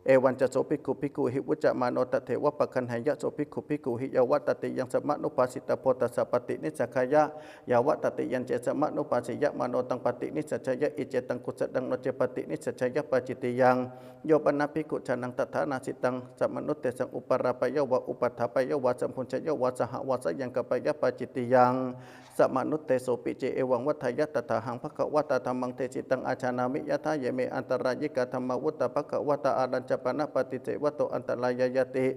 Evañca so bhikkhu bhikkhūhi vuccamāno tatheva paggaṇheyya. So bhikkhu bhikkhūhi yāvatatiyaṃ samanubhāsitabbo, tassa paṭinissaggāya, yāvatatiyañce samanubhāsiyamāno, taṃ paṭinissajjeyya, iccetaṃ kusalaṃ, no ce paṭinissajjeyya pācittiyaṃ. Yo pana bhikkhu jānaṃ tathānāsitaṃ samanuddessaṃ uparāpeyya vā upaṭṭhāpeyya vā sambhuñjeyya vā, saha vā sayaṃ kappeyya pācittiyaṃ. Samanuddesopi ce evaṃ vadeyya: tathāhaṃ bhagavatā dhammaṃ desitaṃ ājānāmi, yathāyeme antarāyikā dhammā vuttā bhagavatā, ālañca pana paṭisevato antarāyāyāti.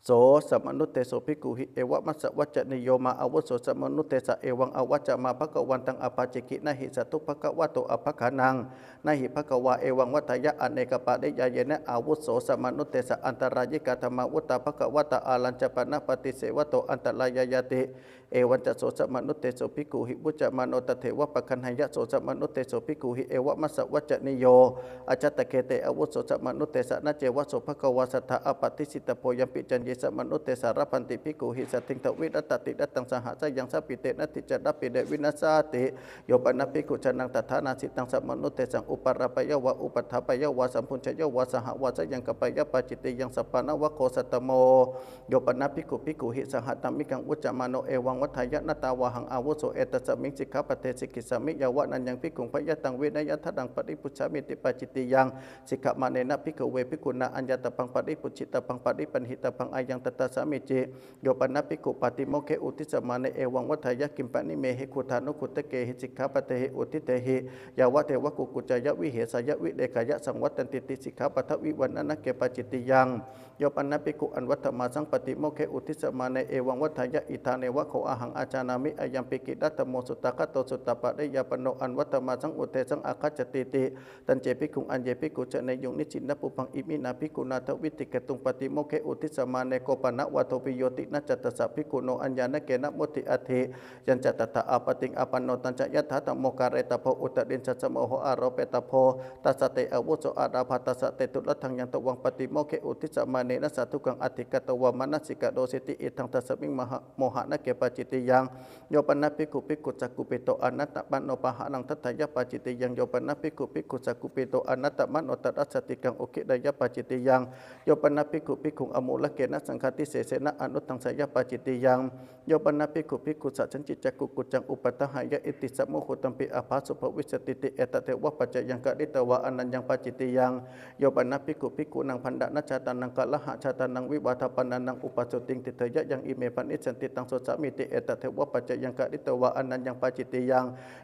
So samanuddeso bhikkhūhi evamassa vacanīyo: mā āvuso samanuddesa evaṃ avaca, mā bhagavantaṃ appacikkhi, na hi sādhu bhagavato abhaggānaṃ, na hi bhagavā evaṃ vadeyya, anekapariyāyena āvuso samanuddesa antarāyikā dhammā vuttā bhagavatā, ālañca pana paṭisevato antarāyāyāti. Evañca so samanuddeso bhikkhūhi vuccamāno tatheva paggaṇheyya. So samanuddeso bhikkhūhi evamassa vacanīyo: ajjhattakhette āvuso samanuddesa, na ceva so bhagavā satthā appadessittabbo, yampi caññe samanuddesā labhanti bhikkhūhi saddhiṃ dvilatatilataṃ saha sayaṃ, sapi te natthi carāpi na vināsāti. Yo pana bhikkhu jānaṃ tathānāsitaṃ samanuddessaṃ uparāpeyya vā upaṭṭhāpeyya vā sambhuñjeyya vā, saha vā sayaṃ kappeyya pācittiyaṃ. Sappāṇavaggo saṭṭhamo. Yo pana bhikkhu bhikkhūhi sahattham ikaṃ vuccamāno evaṃ vadeyya: na tāvāhaṃ āvuso etasmiṃ sikkhāpade sikkhissāmi, yāva naññaṃ bhikkhuṃ bhayattaṃ vinayadharaṃ paribhuñjāmīti pācittiyaṃ. Sikkhamānena bhikkhave bhikkhunā aññātabbaṃ paribhuñjitabbaṃ paribaṇhitabbaṃ, ayaṃ tathā sāmīci. Yo pana bhikkhu pātimokkhe uddissamāne evaṃ vadeyya: kiṃ panimehi khuddānukhuddakehi sikkhāpadehi uddhitehi yāvadeva kukkuccāya vihesāya vilekkhāya saṃvattantīti sikkhāpadavivaṇṇanāke pācittiyaṃ. Yo pana bhikkhu anvaḍḍhamāsaṃ pātimokkhe uddissamāne evaṃ vadeyya: idāneva kho ahaṃ ājānāmi, ayampi kiladhammo suttaṃ kato suttapariyāpanno anvaḍḍhamāsaṃ uddesaṃ āgacchattīti. Tañce bhikkhuṃ aññe bhikkhu janeyuṃ nisinnapubbhaṃ. Iminā bhikkhunā dvādikatuṃ pātimokkhe uddissamāne ko pana vādovīyo tiṇṇassa tassa bhikkhuno aññāṇakena mutthi atthi. Yañca tattha āpattiṃ āpanno tañca yathādhammo kāretabbo, uttariṃ sassamoho āropetabbo. Tassa te āvuso alāpā, tassa te dulladdhaṃ. Yaṃ tvaṃ pātimokkhe uddissamāne Nena sādhukaṃ adhikatavā manasikarosīti idaṃ tasmiṃ maha- mohanake pacittiyā. Yo pana bhikkhu bhikkhussa kupito anattamaṇo pahāraṃ daṭṭhāya pacittiyā. Yo pana bhikkhu bhikkhussa kupito anattamaṇo tarassa digaṃ uggirāya pacittiyā. Yo pana bhikkhu bhikkhuṃ amūlakena saṅghādisesena anuddaṃsāya pacittiyā. Yo pana bhikkhu bhikkhussa sañcicca kukkuccaṃ upaṭṭhāhāya iti samuhuttampi ābhāso bhavissatīti etadeva paccayaṃ karitvā anaññaṃ pacittiyā. Yo pana bhikkhu bhikkhūnaṃ bandhanajātānaṃ kalahajātānaṃ vivādapannānaṃ uppasuttiṃ diṭṭheyyaṃ ime bhaṇissanti taṃ socāmīti etadeva paccayaṃ karitvā anaññaṃ pacittiyā.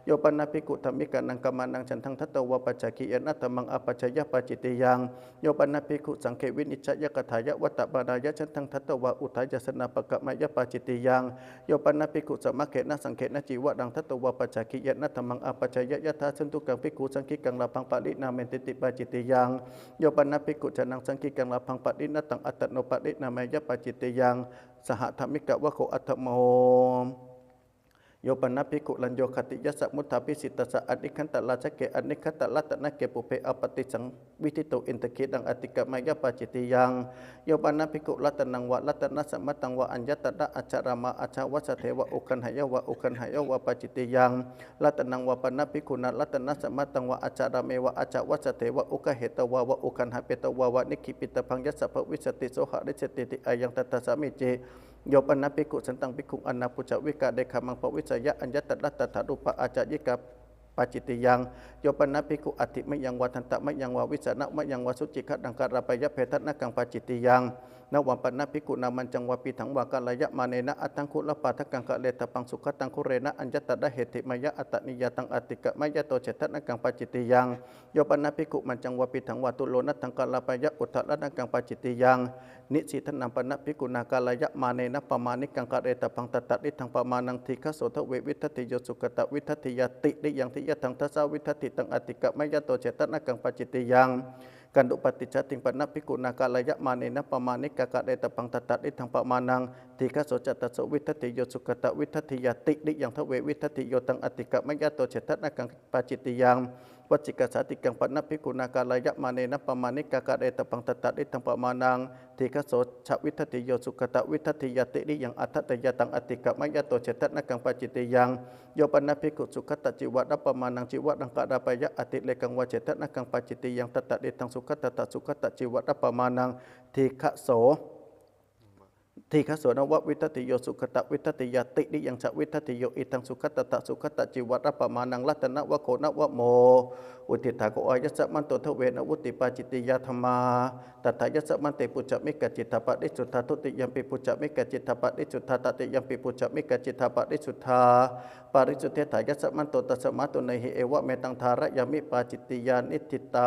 Yo pana bhikkhu dhammikānaṃ kamānaṃ chandaṃ datvā pacchāgiyena dhammaṃ apajjeyya pacittiyā. Yo pana bhikkhu saṅghe vinijjhāya kathāya vattamānāya chandaṃ datvā udāyāsanā pakameyya pacittiyā. Yo pana bhikkhu samaggena saṅghena cīvaraṃ datvā pacchāgiyena dhammaṃ apajjeyya yathāsantukaṃ bhikkhusaṅghikaṃ lābhaṃ parināmenti pacittiyā. Yo pana bhikkhu jānaṃ saṅghikaṃ lābhaṃ parinaṭṭhaṃ attano parināmeyya pacittiyā. Sahadhammikavāgo aṭṭhamo. Yo pana bhikkhu rañño khattiyasamuddābhisittassa anighantarājake anighataratanake pubbe appaṭisaṃvidito indakhīlaṃ atikkāmeyya pacittiyā. Yo pana bhikkhu ratanaṃ vā ratanasamataṃ vā aññatra ajjhārā mā ajjhāvassa devā uggaṇheyya vā uggaṇheyya vā pacittiyā. Ratanaṃ vā pana bhikkhunā ratanasamataṃ vā ajjhārāme vā ajjhāvassa devā uggahetvā vā uggaṇhāpetvā vā nikkhipitabbaṃ yassa bhavissati so harissatīti ayaṃ tattha sāmīci. Yo pana bhikkhu santaṃ bhikkhuṃ anāpucca vikāle gāmaṃ bhavisseyya aññatra tathārūpā ācayikā pacittiyā. Yo pana bhikkhu atthi mayaṃ vā danta mayaṃ vā vissana mayaṃ vā sucigharaṃ kārāpeyya bhedanakaṃ pacittiyā. Navaṃ pana bhikkhunā mañcaṃ vā pīṭhaṃ vā kārayamānena aṭṭhaṅgurapādakaṃ kāretabbaṃ sugataṅgurena aññatra heṭṭhi mayā aṭṭhanīyā taṃ atikkāmeyya to chedanakaṃ pacittiyā. Yo pana bhikkhu mañcaṃ vā pīṭhaṃ vā tulonaddhaṃ kārāpeyya uddharānakaṃ pacittiyā. Nisīdanaṃ pana bhikkhunā kārayamānena pamāṇikaṃ kāretabbaṃ tattariddhaṃ pamāṇaṃ dīghaso dve vidattiyo sugatā vidattiya tiriyaṃ diyatthaṃ dasā vidatthi taṃ atikkāmeyya to chedanakaṃ pacittiyā. Kaṇḍupaṭicchādin pana bhikkhunā kārayamānena pamāṇikaṃ kāretabbaṃ tattariddhaṃ pamāṇaṃ dīghaso catasso vidattiyo sugatā vidattiya tiriyaṃ dve vidattiyo taṃ atikkāmeyya to chedanakaṃ pacittiyā. Vajjikasādikaṃ pana bhikkhunā kārayamānena pamāṇikaṃ kāretabbaṃ tattariddhaṃ pamāṇaṃ dīghaso cha vidattiyo sugatā vidattiya tiriyaṃ aṭṭhateyyā taṃ atikkāmeyya to chedanakaṃ pacittiyā. Yo pana bhikkhu sugatacīvarapamāṇaṃ cīvaraṃ kārāpeyya atirekaṃ vā chedanakaṃ pacittiyā tattariddhaṃ sugatatā sugatacīvarapamāṇaṃ dīghaso dīghaso nava vidattiyo sugatā vidattiya tiriyaṃ cha vidattiyo idaṃ sugatatā sugatacīvarapamāṇaṃ ratanavaggo navamo. Uddiṭṭhā kho āyasmanto dvena vuṭṭhī pacittiyā dhammā. Tathāyasmante pucchami kaccittha parisuddhā dutiyampi pucchami kaccittha parisuddhā tatiyampi pucchami kaccittha parisuddhā. Parisuddhetthāyasmanto tasmā tuṇhī evametaṃ dhārayāmi pacittiyā niṭṭhitā.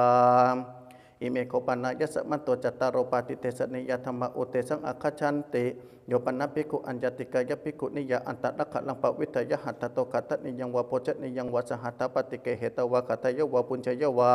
Ime kho panāyasmanto cattāro paṭidesanīyā dhammā uddesaṃ āgacchanti. Yo pana bhikkhu aññātikāya bhikkhuniyā antaragharaṃ pavittheyya hatthato khadanīyaṃ vā bhojanīyaṃ vā sahatthā paṭiggehetvā khaḍeyya vā bhuñjeyya vā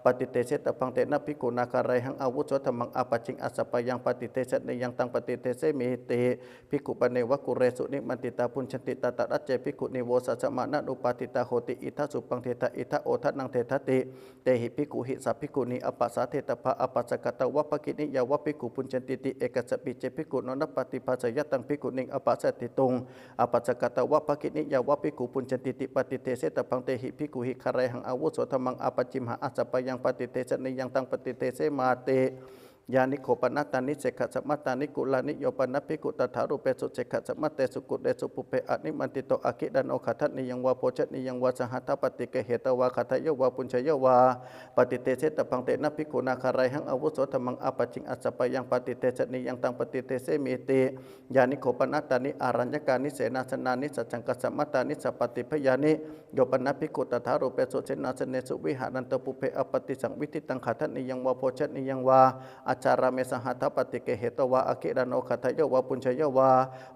paṭidesetabbaṃ tena bhikkhunā kārayhaṃ āvuso dhammaṃ āpajjiṃ asappāyaṃ paṭidesanīyaṃ taṃ paṭidesemīti. Bhikkhu paneva kulesu nimantitā bhuñjanti. Tatra ce bhikkhū nivosassamānanupāditā hoti. Idha suppaṃ detha idha odanaṃ dedhati. Tehi bhikkhūhi sā bhikkhunī apasādetabbā apassakkatā vā bhagini yā vā bhikkhū bhuñjantīti. Ekassapi ce bhikkhuno na paṭibhāseyya taṃ bhikkhuniṃ apasādituṃ. Apassakkatā vā bhagini yā vā bhikkhū bhuñjantīti paṭidesetabbaṃ. Tehi bhikkhūhi kārayhaṃ āvuso dhammaṃ āpajjimhā asappāyaṃ paṭidesanīyaṃ taṃ paṭidesemāti. Yāni kho panātāni seṭṭhasammattāni kulāni yo pana bhikkhu tathārūpesu seṭṭhasammattesu kulesu pubbe animantito agilāno khadanīyaṃ vā bhojanīyaṃ vā sahatthā paṭiggehetvā khaḍeyya vā bhuñjeyya vā paṭidesetabbaṃ tena bhikkhunā kārayhaṃ āvuso dhammaṃ āpajjiṃ asappāyaṃ paṭidesanīyaṃ taṃ paṭidesemīti. Yāni kho panātāni āraññakāni senāsanāni saccaṃkasammattāni sappāṭibhayāni yo pana bhikkhu tathārūpesu senāsanesu viharanto pubbe appaṭisaṃviditaṃ khadanīyaṃ vā bhojanīyaṃ vā ācārāme sahatthā paṭiggehetvā agilāno khaḍeyya vā bhuñjeyya vā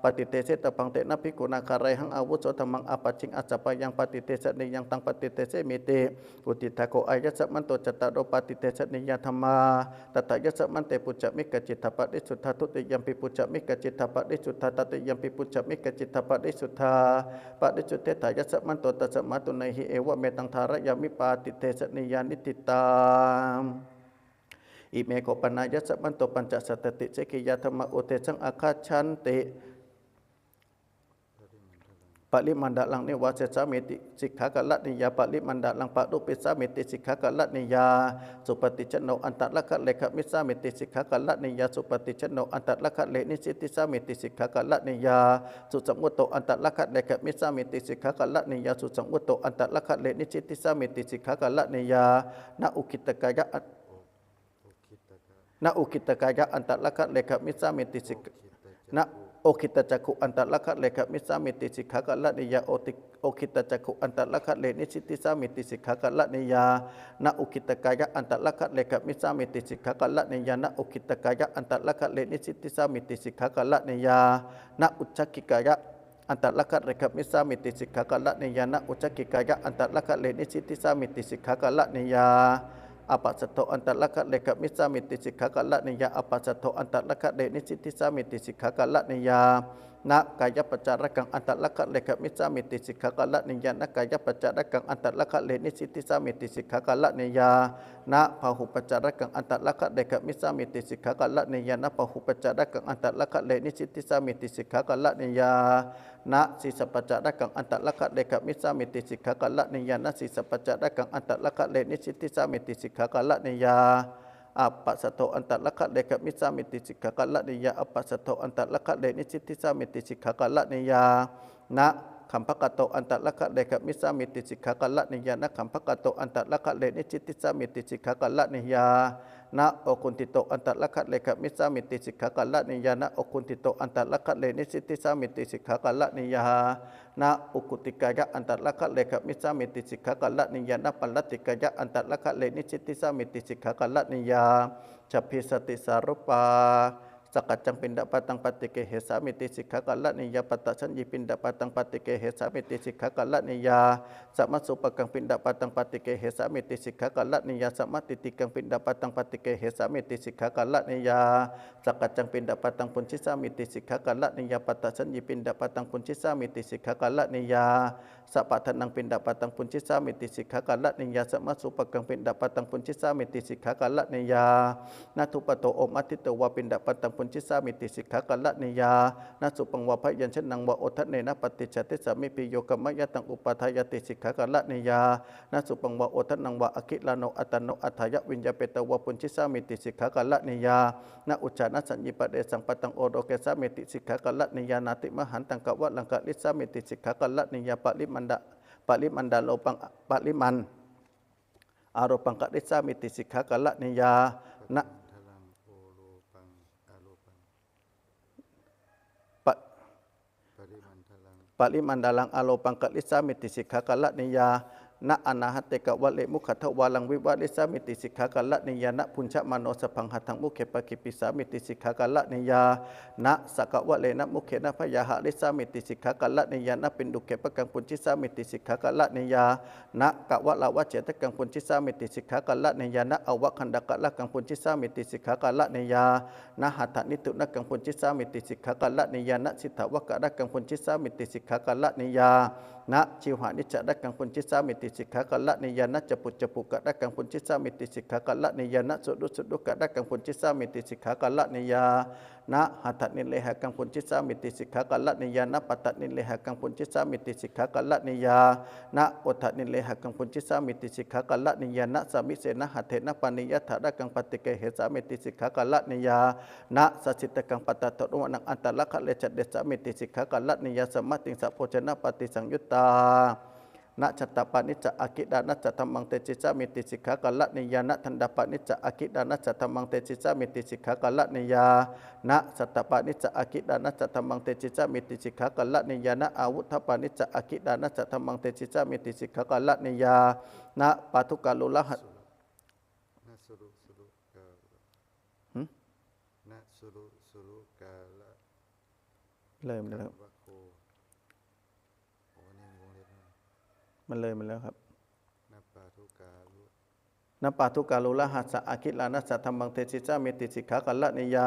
paṭidesetabbaṃ tena bhikkhunā kārayhaṃ āvuso dhammaṃ āpajjiṃ asappāyaṃ paṭidesanīyaṃ taṃ paṭidesemīti. Uddiṭṭhā kho āyasmanto cattāro paṭidesanīyā dhammā. Tathāyasmante pucchami kaccittha parisuddhā dutiyampi pucchami kaccittha parisuddhā tatiyampi pucchami kaccittha parisuddhā. Parisuddhetthāyasmanto tasmā tuṇhī evametaṃ dhārayāmi paṭidesanīyā niṭṭhitā. Ime kho panāyasmanto pañcasatati sekkhiyā dhammā uddesaṃ āgacchanti. Parimaṇḍalaṃ nivāsessāmīti sikkhā karaṇīyā. Parimaṇḍalaṃ parūpissāmīti sikkhā karaṇīyā. Suppaṭicchanno antaraghare gamissāmīti sikkhā karaṇīyā. Suppaṭicchanno antaraghareṇissississāmīti sikkhā karaṇīyā. Susaṃvutto antaraghare gamissāmīti sikkhā karaṇīyā. Susaṃvutto antaraghareṇissississāmīti sikkhā karaṇīyā. Na ukkhittakhāya Na ukkhittakhāya antaraghare gamissāmīti sikkhā. Na ukkhittacakkhu antaraghare gamissāmīti sikkhā karaṇīyā. Oti- ukkhittacakkhu antaraghareṇissississāmīti sikkhā karaṇīyā. Na ukkhittakhāya antaraghare gamissāmīti sikkhā karaṇīyā. Na ukkhittakhāya antaraghareṇissississāmīti sikkhā karaṇīyā. Na uccaggicakkhu antaraghare gamissāmīti sikkhā karaṇīyā. Na uccaggicakkhu antaraghare nisississāmīti sikkhā karaṇīyā. Appasaddho antaraghare gamissāmīti sikkhā karaṇīyā. Appasaddho antaraghare nisississāmīti sikkhā karaṇīyā. Na kāyappacārakaṃ antaraghare gamissāmīti sikkhā karaṇīyā. Na kāyappacārakaṃ antaraghare nisississāmīti sikkhā karaṇīyā. Na bāhuppacārakaṃ antaraghare gamissāmīti sikkhā karaṇīyā. Na bāhuppacārakaṃ antaraghare nisississāmīti sikkhā karaṇīyā. Na sīsappacārakaṃ antaraghare gamissāmīti sikkhā karaṇīyā. Na sīsappacārakaṃ antaraghare nisississāmīti sikkhā karaṇīyā. Appasaddho antaraghare gamissāmīti sikkhā karaṇīyā. Appasaddho antaraghare nisississāmīti sikkhā karaṇīyā. Na khambhakato antaraghare gamissāmīti sikkhā karaṇīyā. Na khambhakato antaraghare nisississāmīti sikkhā karaṇīyā. Na okuṇṭhito antaraghare gamissāmīti sikkhā karaṇīyā. Na okuṇṭhito antaraghare nisississāmīti sikkhā karaṇīyā. Na ukkuṭikkāya antaraghare gamissāmīti sikkhā karaṇīyā. Na pallattikkāya antaraghare nisississāmīti sikkhā karaṇīyā. Chabbīsati sārūpā. Sakkaccaṃ piṇḍapātaṃ paṭiggahessāmīti sikkhā karaṇīyā. Pattasaññī piṇḍapātaṃ paṭiggahessāmīti sikkhā karaṇīyā. Samasūpakaṃ piṇḍapātaṃ paṭiggahessāmīti sikkhā karaṇīyā. Samatittikaṃ piṇḍapātaṃ paṭiggahessāmīti sikkhā karaṇīyā. Sakkaccaṃ piṇḍapātaṃ bhuñjissāmīti sikkhā karaṇīyā. Pattasaññī piṇḍapātaṃ bhuñjissāmīti sikkhā karaṇīyā. Sabbaṭhānaṃ piṇḍapātaṃ bhuñjissāmīti sikkhā karaṇīyā. Samasūpakaṃ piṇḍapātaṃ bhuñjissāmīti sikkhā karaṇīyā. Na thūpato omāditvā piṇḍapātaṃ bhuñjissāmīti sikkhā karaṇīyā. Na sūpaṃ vā byañjanaṃ vā odanena paṭicchādessāmi, piyo kammayya taṃ upādāyāti sikkhā karaṇīyā. Na sūpaṃ vā odanaṃ vā agilāno atanno addhāya viññāpetvā bhuñjissāmīti sikkhā karaṇīyā. Na ujjhānasannipādesam pattaṃ olokessāmīti sikkhā karaṇīyā. Nātimahantaṃ kavaraṃ karissāmīti sikkhā karaṇīyā. Parimaṇḍa- parimaṇḍāropaṃ parimaṇ- āropaṃ karissāmīti sikkhā karaṇīyā. Na parimaṇḍalaṃ āropaṃ āropaṃ pa- parimaṇḍalaṃ parimaṇḍalaṃ āropaṃ karissāmīti sikkhā karaṇīyā. Na āṇāhate kavare mukhadvāraṃ vivarissāmīti sikkhā karaṇīyā. Na bhuñjamāno sabbaṃ hattham mukhe pakkhipissāmīti sikkhā karaṇīyā. Na sakkavarena mukkhena byāharissāmīti sikkhā karaṇīyā. Na piṇḍukkhepakaṃ bhuñjissāmīti sikkhā karaṇīyā. Na kavaravaceyyatakkaṃ bhuñjissāmīti sikkhā karaṇīyā. Na avagandhakarakaṃ bhuñjissāmīti sikkhā karaṇīyā. Na hadaniddhunakaṃ bhuñjissāmīti sikkhā karaṇīyā. Na siddhāvakarakaṃ bhuñjissāmīti sikkhā karaṇīyā. Na jivhānicchārakaṃ bhuñjissāmīti sikkhā karaṇīyā. Na cabbucabbukarakaṃ bhuñjissāmīti sikkhā karaṇīyā. Na suṇusuṇukarakaṃ bhuñjissāmīti sikkhā karaṇīyā. Na hadanillehakaṃ bhuñjissāmīti sikkhā karaṇīyā. Na padanillehakaṃ bhuñjissāmīti sikkhā karaṇīyā. Na odanillehakaṃ bhuñjissāmīti sikkhā karaṇīyā. Na sāmisena hattena pānīyathārakaṃ paṭiggahessāmīti sikkhā karaṇīyā. Na sasitakaṃ pattadhanuvaṇṇaṃ antaraghare chadessāmīti sikkhā karaṇīyā. Samādhiṃ sabojjhanapaṭisaṃyuttā. Na chandapānissa agilānassa dhammaṃ desessāmīti sikkhā karaṇīyā. Na dandapānissa agilānassa dhammaṃ desessāmīti sikkhā karaṇīyā. Na sattapānissa agilānassa dhammaṃ desessāmīti sikkhā karaṇīyā. Na āvuthapānissa agilānassa dhammaṃ desessāmīti sikkhā karaṇīyā. Na pādukārūḷha Na suru suru ka หืม Na suru suru kala เลยมาแล้ว kavako โอ้นี่มีวงเล็บด้วย มันเลยมาแล้วครับ Na pādukārū Na pādukālūlahassa agilānassa dhammaṃ desissāmīti sikkhā karaṇīyā.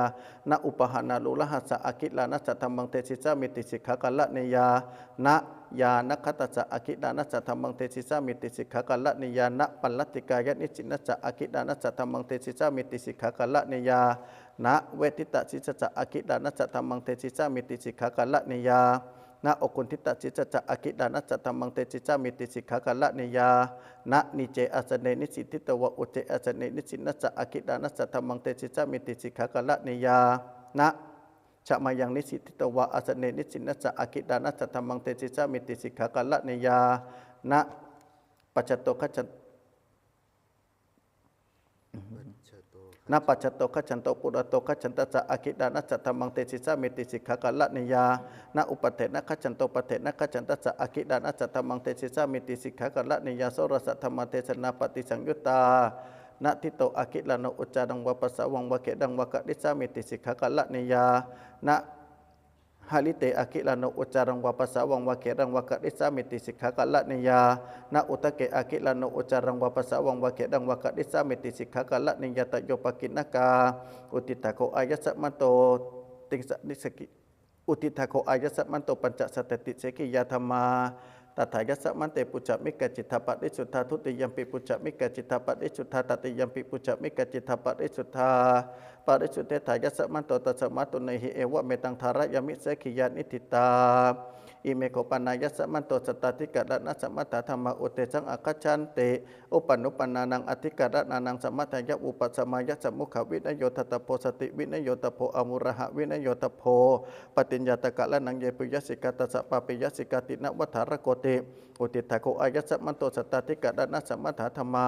Na upahānālūlahassa agilānassa dhammaṃ desissāmīti sikkhā karaṇīyā. Na yānakkhattassa agilānassa dhammaṃ desissāmīti sikkhā karaṇīyā. Na pallakkikāya nissinnassa agilānassa dhammaṃ desissāmīti sikkhā karaṇīyā. Na veṭhitasīsassa agilānassa dhammaṃ desissāmīti sikkhā karaṇīyā. Na okkundhitasīsassa agilānassa dhammaṃ desissāmīti sikkhā karaṇīyā. Na nicce āsane nissiṭṭhitvā ucce āsane nissinnassa agilānassa dhammaṃ desissāmīti sikkhā karaṇīyā. Na jhāmāyaṃ nissiṭṭhitvā āsane nissinnassa agilānassa dhammaṃ desissāmīti sikkhā karaṇīyā. Na pacchato gaccha Na pacchato gacchanto purato gacchantassā agilānassa dhammaṃ desissāmīti sikkhā karaṇīyā. Na uppatthena gacchanto pattena gacchantassā agilānassa dhammaṃ desissāmīti sikkhā karaṇīyā. Soḷasa dhammadessanā paṭisaṃyuttā. Na ṭhito agilāno uccāraṃ vā pasāvaṃ vā kheraṃ vā karissāmīti sikkhā karaṇīyā. Na hariṭe agilāno uccāraṃ vā pasāvaṃ vā kheraṃ vā karissāmīti sikkhā karaṇīyā. Na udake agilāno uccāraṃ vā pasāvaṃ vā kheraṃ vā karissāmīti sikkhā karaṇīyā. Tayo pāginakkā. Uddiṭṭhā kho āyasmanto tiṃsa nissaggi. Uddiṭṭhā kho āyasmanto pañcasatteti sekiyā dhammā. Tatthāyasmante pucchāmi kaccittha parisuddhā. Dutiyampi pucchāmi kaccittha parisuddhā. Tatiyampi pucchāmi kaccittha parisuddhā. Parisuddhetthāyasmanto tasmā tuṇhīhi evametaṃ dhārayāmi sekiyā niṭṭhitā. Ime kho panāyasmanto sattāṭikaraṇasamatthā dhammā uddesaṃ āgacchanti. Uppannupannānaṃ aṭṭhikaraṇānaṃ samatthāya vūpasamāya sammukhāvinayo ṭhātappho sativinayo ṭhātabbo āmūlahāvinayo ṭhātabbo paṭiññātakaraṇaṃ ye puyyasikā tassa pāpiyasikāri navaṭṭhārakoti. Uddiṭṭhā kho āyasmanto sattāṭikaraṇasamatthā dhammā.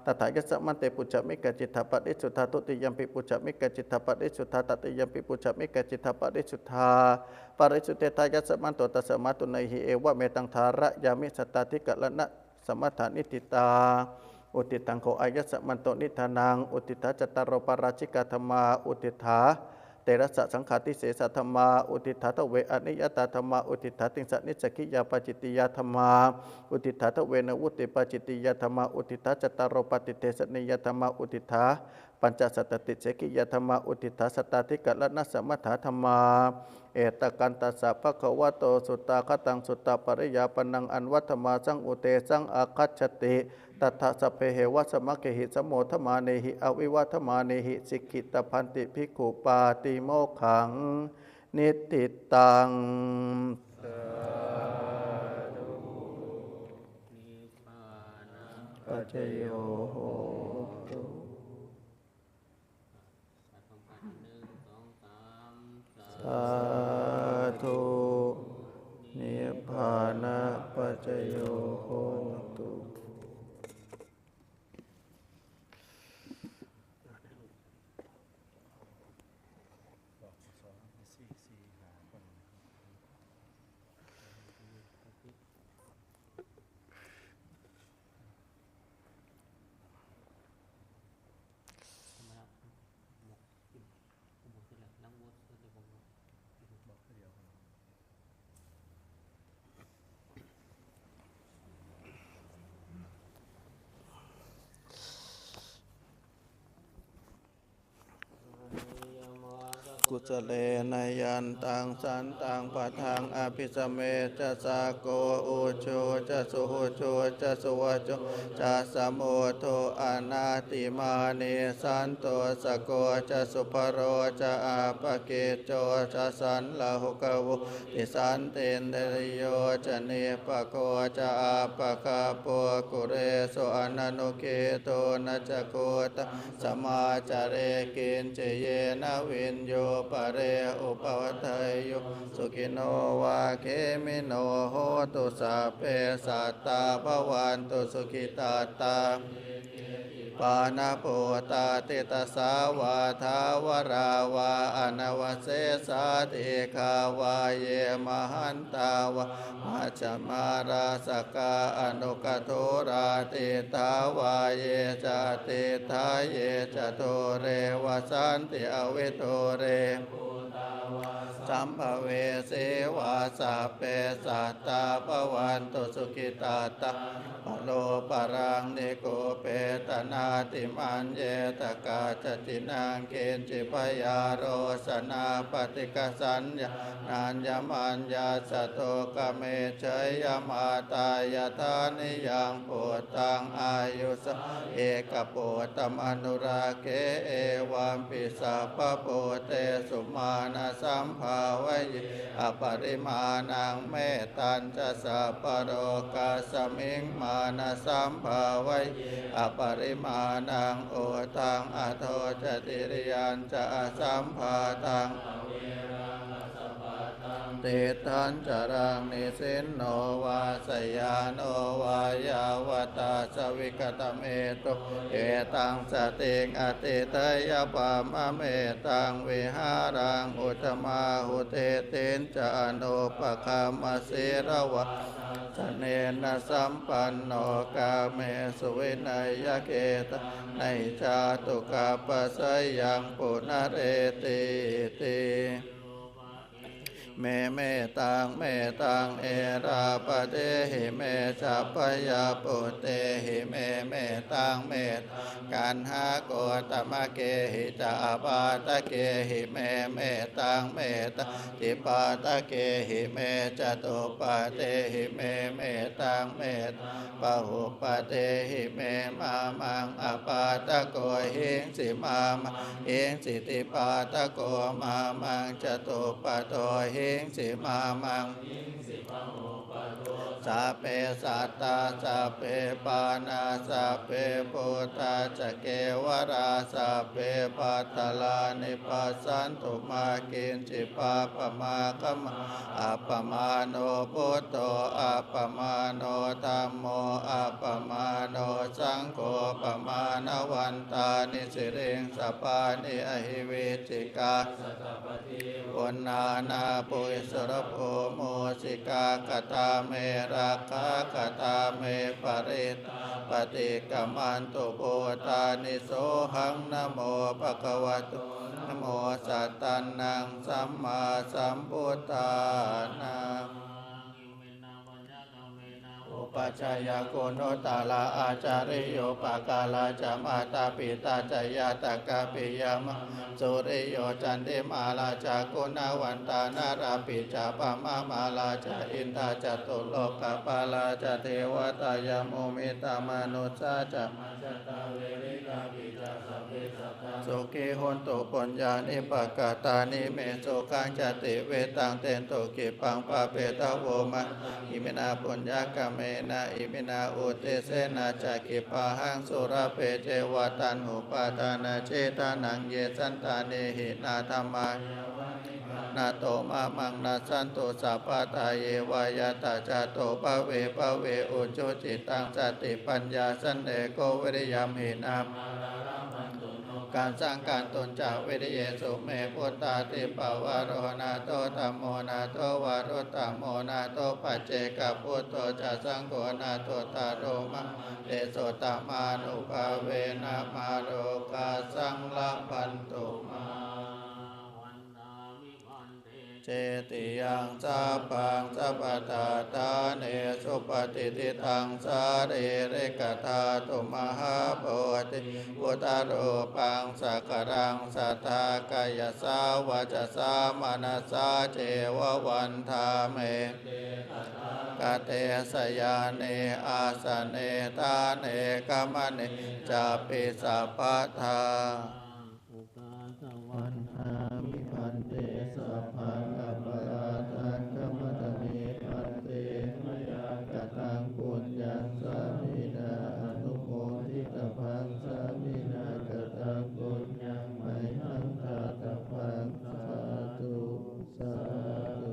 Tatthāyasmante pucchāmi kaccittha parisuddhā. Dutiyampi pucchāmi kaccittha parisuddhā. Tatiyampi pucchāmi kaccittha parisuddhā. Parisuddhetthāyasmanto tasmā tuṇhīhi evametaṃ dhārayāmi sattāṭikaraṇa samatthā niṭṭhitā. Uddiṭṭhaṃ kho āyasmanto niṭṭhānaṃ. Uddiṭṭhā cattāro pārājikā dhammā. Uddiṭṭhā telasa saṅghātisesā dhammā. Uddiṭṭhā dve aniyatā dhammā. Uddiṭṭhā tiṃsa nissaggiyā pācittiyā dhammā. Uddiṭṭhā dve nivuttipacittiyā dhammā. Uddiṭṭhā cattāro paṭidesanīyā dhammā. Uddiṭṭhā pañcasatteti sekiyā dhammā. Uddiṭṭhā sattāṭikaraṇasamatthā dhammā. Ettakantassa bhagavato suttaṭṭhāgaṃ suttapariyāpanaṃ anvaḍḍhamāsaṃ uddesaṃ āgaccati. Tattha sabbeheva samaggehi samodamānehi avivadamānehi sikkhitabbanti bhikkhū pātimokkhaṃ niṭṭhitaṃ. Sādhu. Nibbānapaccayo hotu. Sādhu. Nibbānapaccayo hotu. Kusalena yantaṃ santaṃ padaṃ abhisamecca, sakko ujū ca suhujū ca suvaco cassa mudu anatimānī, santussako ca subharo ca appakicco ca sallahukavutti, santindriyo ca nipako ca appagabbho kulesu ananugiddho. Na ca khuddaṃ samācare kiñci yena viññū pare upavadeyyuṃ. Sukhino vā khemino hontu, sabbe sattā bhavantu sukhitattā. Pāṇabhūtatthi tasā vā thāvarā vā anavasesā, dīghā vā ye mahantā vā majjhamā rassakā aṇukathūlā, diṭṭhā vā ye ca adiṭṭhā ye ca dūre vasanti avidūre. sambhavesī vā, sabbe sattā bhavantu sukhitattā. Paro paraṃ nikubbetha, nātimaññetha katthaci naṃ kiñci, byārosanā paṭighasaññā, nāññamaññassa dukkhamiccheyya. Mātā yathā niyaṃ puttaṃ, āyusā ekaputtamanurakkhe, evampi sabbabhūtesu, mānasambhāvaye aparimāṇaṃ. Mettañca sabbalokasmiṃ, mānasambhāvaye aparimāṇaṃ, uddhaṃ adho ca tiriyañca, asambādhaṃ tiṭṭhañcaraṃ. Nisinno vā sayāno vā, yāvatassa vigatamiddho, etaṃ satiṃ adhiṭṭheyya, brahmametaṃ vihāraṃ uddamāhu. Diṭṭhiñca anupagamma sīlavā, dassanena sampanno, kāmesu vineyya gedhaṃ, na hi jātu gabbhaseyyaṃ punaretīti. Me mettaṃ mettaṃ erāpathehi, me sabbaya puttehi me mettaṃ mettaṃ, kaṇhagottamakehi ca apādakehi me mettaṃ mettaṃ, dvipādakehi me catuppadehi me mettaṃ mettaṃ, bahuppadehi me. Mā maṃ apādako hiṃsi, mā maṃ hiṃsi dvipādako, mā maṃ catuppado hiṃsi, mā maṃ sabbe sattā sabbe pāṇā, sabbe bhūtā ca kevalā, sabbe bhadrāni passantu, mā kiñci pāpamagghamā. Appamāṇo buddho, appamāṇo dhammo, appamāṇo saṅgho, pamāṇavantāni siriṃsapāni ahi vicchikā, uṇṇānābhī sarabū mūsikā. Katā me rakkhā, katā me parittā, paṭikkamantu bhūtāni. Sohaṃ namo bhagavato, namo sattannaṃ sammāsambuddhānaṃ. Upajjhāyā guṇuttarā, ācariyūpakārā ca, mātā pitā ca ñātakā piyā mammā, suriyo candimā rājā, guṇavantā narāpi ca, brahmamārā ca indā ca, catulokapālā ca devatā, yamo mittā manussā ca, sukhī hontu puññāni pakatāni me. Sukhañca tividhaṃ dentu, khippaṃ pāpetha vomataṃ, iminā puññakammena, iminā uddisena ca, khippāhaṃ sulabhe ceva, taṇhupādānachedanaṃ, ye santāne hīnā dhammā, nato mamaṃ, nassantu sabbadā yeva, yattha jāto bhave bhave, ujucittaṃ satipaññā, sallekho viriyamhinā, mārā labhantu nokāsaṃ, kātuñca viriyesu me. Buddhādhipavaro nātho, dhammo nātho varuttamo, nātho paccekabuddho ca, saṅgho nāthottaro mamaṃ, tesottamānubhāvena, mārokāsaṃ labhantu mā. Cetiyaṃ sabbaṃ sabbaṭṭhāne, supatiṭṭhitaṃ sārīrikadhātu, mahābodhiṃ buddharūpaṃ, sakalaṃ sadā, kāyasā vacasā manasā ceva, vandāmi tathāgate, sayane āsane ṭhāne, gamane cāpi sabbadā. Vandāmi bhante, sabbaṃ aparādhaṃ khamatha me bhante, mayā kataṃ puññaṃ sāminā anumoditabbaṃ, sāminā kataṃ puññaṃ mayhaṃ dātabbaṃ, sādhu sādhu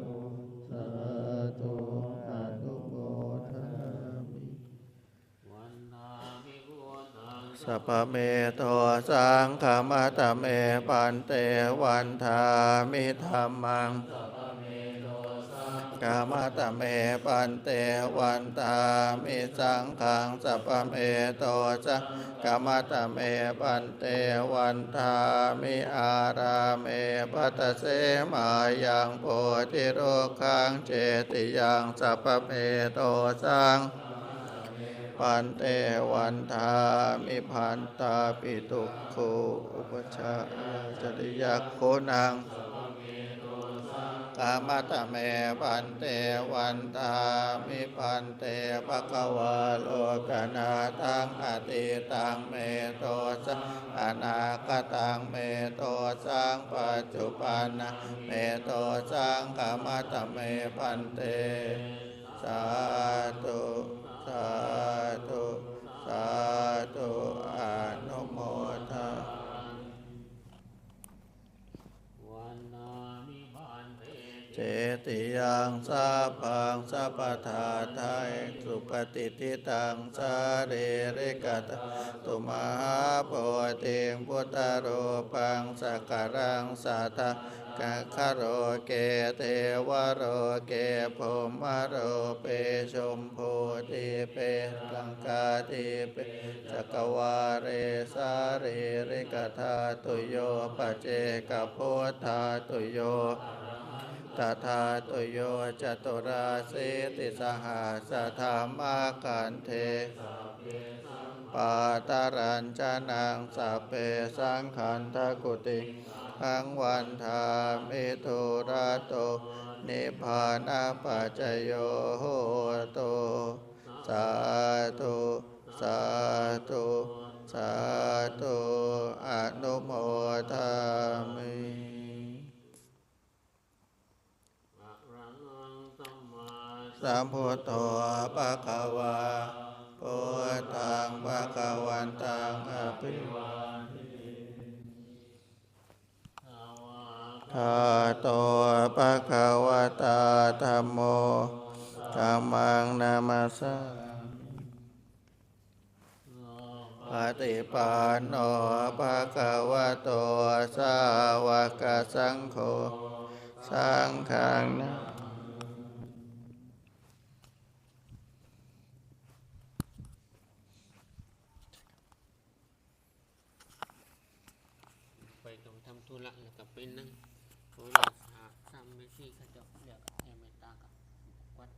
sādhu, anumodāmi. Vandāmi buddhaṃ, sabbameto saṅghaṃ khamatha me bhante, vandāmi dhammaṃ, sabbameto saṅghaṃ Khamata me bhante, vandāmi saṅghaṃ. Sabbameto saṅghamata me bhante, vandāmi ārāme bhaddasemayaṃ bodhirukkhaṃ cetiyaṃ. Sabbameto saṅghamata me bhante, vandāmi bhattāpi dukhu upajjhāyā catiyakkhuṇaṃ. Khamata me bhante, vandāmi bhante bhagavā. Lokanaṭṭhaṃ atītaṃ me dosaṃ, anāgataṃ me dosaṃ, paccuppannaṃ me dosaṃ, khamata me bhante. Sādhu, sādhu, sādhu, anumodāmi. Vandāmi bhante cetiyaṃ. Sabbaṃ sabbattha dāyakaṃ supatiṭṭhitaṃ sārīrikadhātu mahābodhiṃ buddharūpaṃ sakalaṃ sadā, gagganaloke devaloke brahmalokūpanishe bhummidīpe laṅkādīpe cakkavāḷe sārīrikadhātuyo paccekabuddhādhātuyo arahatadhātuyo caturāsītisahassadhammakkhandhe, pāṭalañcanaṃ sabbesaṃ khandhakuṭiṃ vandāmi dūrato nibbānapaccayo hotu. Sādhu, sādhu, sādhu, anumodāmi. Arahaṃ sammāsambuddho bhagavā, buddhaṃ bhagavantaṃ abhivādemi. Svākkhāto bhagavatā dhammo, dhammaṃ namassāmi. Supaṭipanno bhagavato sāvakasaṅgho, saṅghaṃ na ไปตรงทำธุระแล้วก็ไปนั่ง โทรศัพท์ทำไม่ที่เขาเจ้าเรียกแอร์เมตตากับวัด